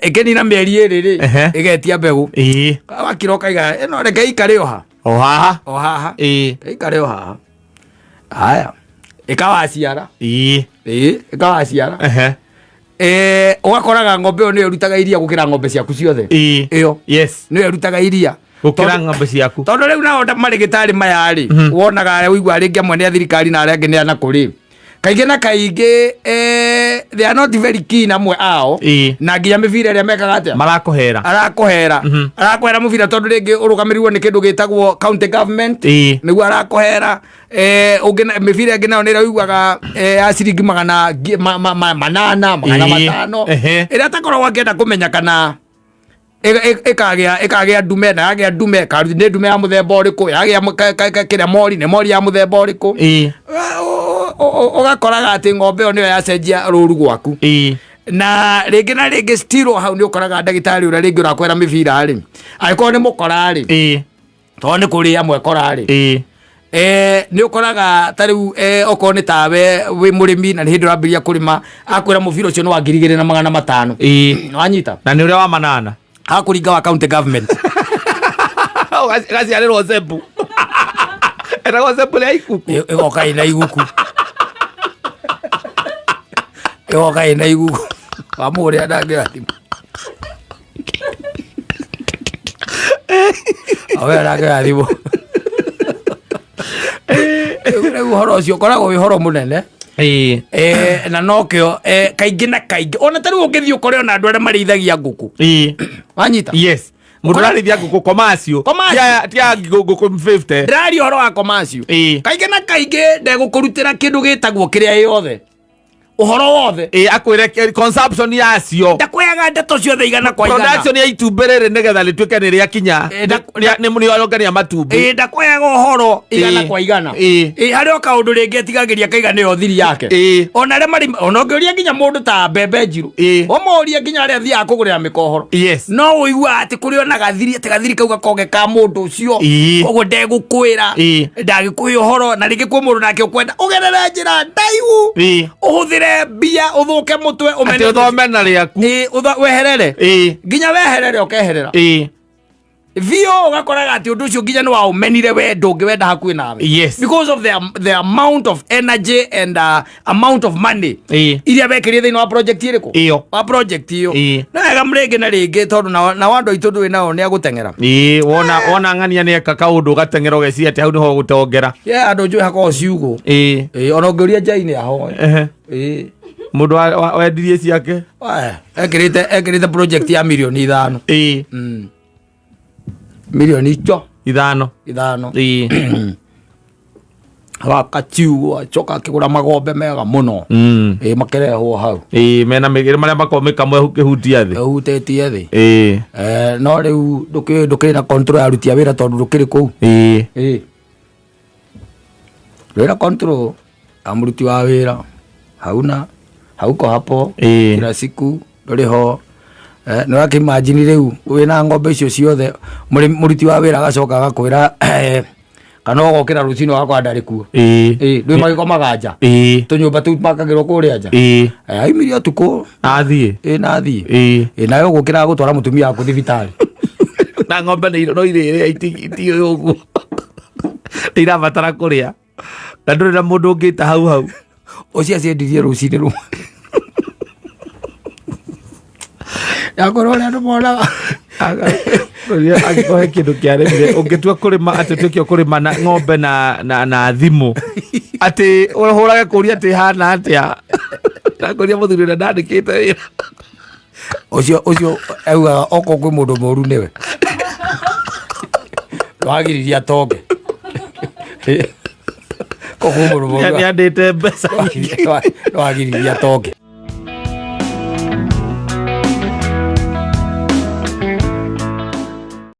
Ĩkĩnina mĩeri 2 rĩ, ĩgetia mbegũ. Wakira ũkaiga ĩno reke ikare o ha O haha. O haha. Ĩikare o haha. Haya, ĩkawaciara. Ĩkawaciara. Ũgakoraga ng'ombe ĩyo nĩyo ĩrutaga iria gũkĩra ng'ombe ciaku ciothe. Ĩyo nĩyo ĩrutaga iria. Gũkĩra ng'ombe ciaku. Tondũ rĩu nao marĩgĩtarĩ maya rĩ, wonaga ũigua rĩngĩ amwe nĩ a thirikari na arĩa angĩ nĩ a nakũ rĩ, kaingĩ na kaingĩ they are not very keen amwe ao. Na nginya mĩbira ĩrĩa mekaga atĩa, Marakũhera. Arakũhera mũbira tondũ rĩngĩ ũrũgamĩrĩirwo nĩ kĩndũ gĩtagwo county government. Nĩguo arakũhera. Ũngĩ mĩbira ĩngĩ nayo nĩ ĩrĩa ũiguaga ya ciringi magana 800, 500, ĩrĩa atakoragwo akĩenda kũmenya kana ĩkagĩa ndume, na yagĩa ndume nĩ ndume ya mũthemba ũrĩkũ, yagĩa kĩrĩa mori nĩ mori ya mũthemba ũrĩkũ. Ũgakoraga atĩ ng'ombe ĩyo nĩyo yacenjia rũru gwaku. Na rĩngĩ na rĩngĩ still o hau nĩ ũkoraga ndagĩtarĩ ũrĩa rĩngĩ ũrakwĩra mĩbira rĩ, angĩkorwo nĩ mũkora rĩ, tondũ nĩ kũrĩ amwe kora rĩ, nĩ ũkoraga ta rĩu okorwo nĩ tawe wĩ mũrĩmi na nĩ hĩndĩ ũrambĩrĩria kũrĩma, akwĩra mũbira ũcio nĩ wa 2500. Wanyita? Na nĩ ũrĩa wa 800. Akũringa wa county government. Gaciarĩrwo zebu, etagwo zebu rĩa ikuku. Ĩgoka ĩna iguku, ĩgoka ĩna iguku wamũrĩa ndangĩra thimũ awe ndangĩra thimũ. Rĩu ũhoro ũcio ũkoragwo wĩ ũhoro mũnene. Na nokĩo kaingĩ na kaingĩ ona ta rĩu ũngĩthiĩ ũkore ona andũ arĩa marĩithagia ngũkũ. Wanyita? Yes, mũndũ ũrarĩithia ngũkũ commercial. Commercial. Tia ngũkũ 50. Ndĩraria ũhoro wa commercial. Kaingĩ na kaingĩ ndegũkũrutĩra kĩndũ gĩtagwo kĩrĩa yothe, ũhoro wothe. Akwĩre consumption yacio. Ndakweaga ndeto ciothe igana kwa igana. Production ya itumbĩ rĩrĩ nĩgetha rĩtuĩke nĩ rĩakinya nĩ nĩrongania matumbĩ. Ndakweaga ũhoro igana kwa igana. Harĩ o kaũndũ rĩngĩ etigagĩria kaiga nĩyo thiri yake. Ona arĩa marĩ ona ũngĩũria nginya mũndũ ta mbembe njirũ, ũmũrie nginya arĩa athiaga kũgũrĩra mĩkohoro, no ũigua atĩ kũrĩ ona gathiri, atĩ gathiri kau gakoge ka mũndũ ũcio. Koguo ndegũkwĩra, ndagĩkũhe ũhoro. Na rĩngĩ kwĩ mũndũ nake ũkwenda ũgerere njĩra ndaihu, ũhũthĩre mbia, ũthũke mũtwe, ũmene. Atĩ ũthome na rĩaku. Weherere nginya weherere ũkeherera biũ, ũgakoraga atĩ ũndũ ũcio nginya nĩ waũmenire we, ndũngĩwenda hakuhĩ nawe because of the amount of energy and amount of money iria wekĩrire thĩinĩ wa project ĩrĩkũ. Ĩyo. Wa project ĩyo. Na wega rĩngĩ na rĩngĩ tondũ nao andũ aitũ ndũĩ nao nĩ agũteng'era. Wona wona ng'ania nĩ eka kaũndũ, ũgateng'era ũgeciria atĩ hau nĩho ũgũtongera. Ye andũ njũĩ hakoragwo ciugũ. Ona ũngĩũria nja-inĩ ahoe. Mũndũ wendirie ciake. Ekĩrĩte project ya mirioni 5. Mirioni ico 5. 5. Gaka ciugũ acoka akĩgũra magombe mega mũno. Makerehwo hau. Mena mĩgĩrĩ marĩa makoragwo mĩkamwe kĩhutia thĩ. Ĩhutĩtie thĩ. No rĩu ndũkĩrĩ na control ya aruti a wĩra tondũ ndũkĩrĩ kũu. Ndũrĩ na control ya mũruti wa wĩra, hauna hauko hapo kila siku, ndũrĩ ho. Nĩ ũrakĩimagine rĩu wĩna ng'ombe icio ciothe, mũruti wa wĩra agacoka agakwĩra kana ũgokĩra rũcinĩ ũgakora ndarĩ kuo. Ndũĩ magĩkomaga nja, tũnyũmba tũu makagĩrwo kũrĩa nja. Aumire ũtukũ. Athiĩ. Na athiĩ. Nawe ũgũkĩra gũtwara mũtumia waku thibitarĩ. Na ng'ombe nĩ no irĩrĩa itiũĩ ũguo nĩ irabatara kũrĩa na ndũrĩ na mũndũ ũngĩta hau hau. Ũcio aciendirie rũcinĩ rũmwe yakorwo ũrĩa andũ monaga. Angĩkorwo he kĩndũ kĩarĩmire ũngĩtua kũrĩma atĩ ũtuĩke ũkũrĩma na ng'ombe na thimũ atĩ ũhũrage kũria atĩ hana atĩa, ndakũria mũthuri ũrĩa ndandĩkĩte wĩra. Ũcio augaga okorwo kwĩ mũndũ mũru nĩwe wagiririe atonge, koguo mũndũ mũru nĩandĩte mbeca nyingĩ. Wagiririe atonge.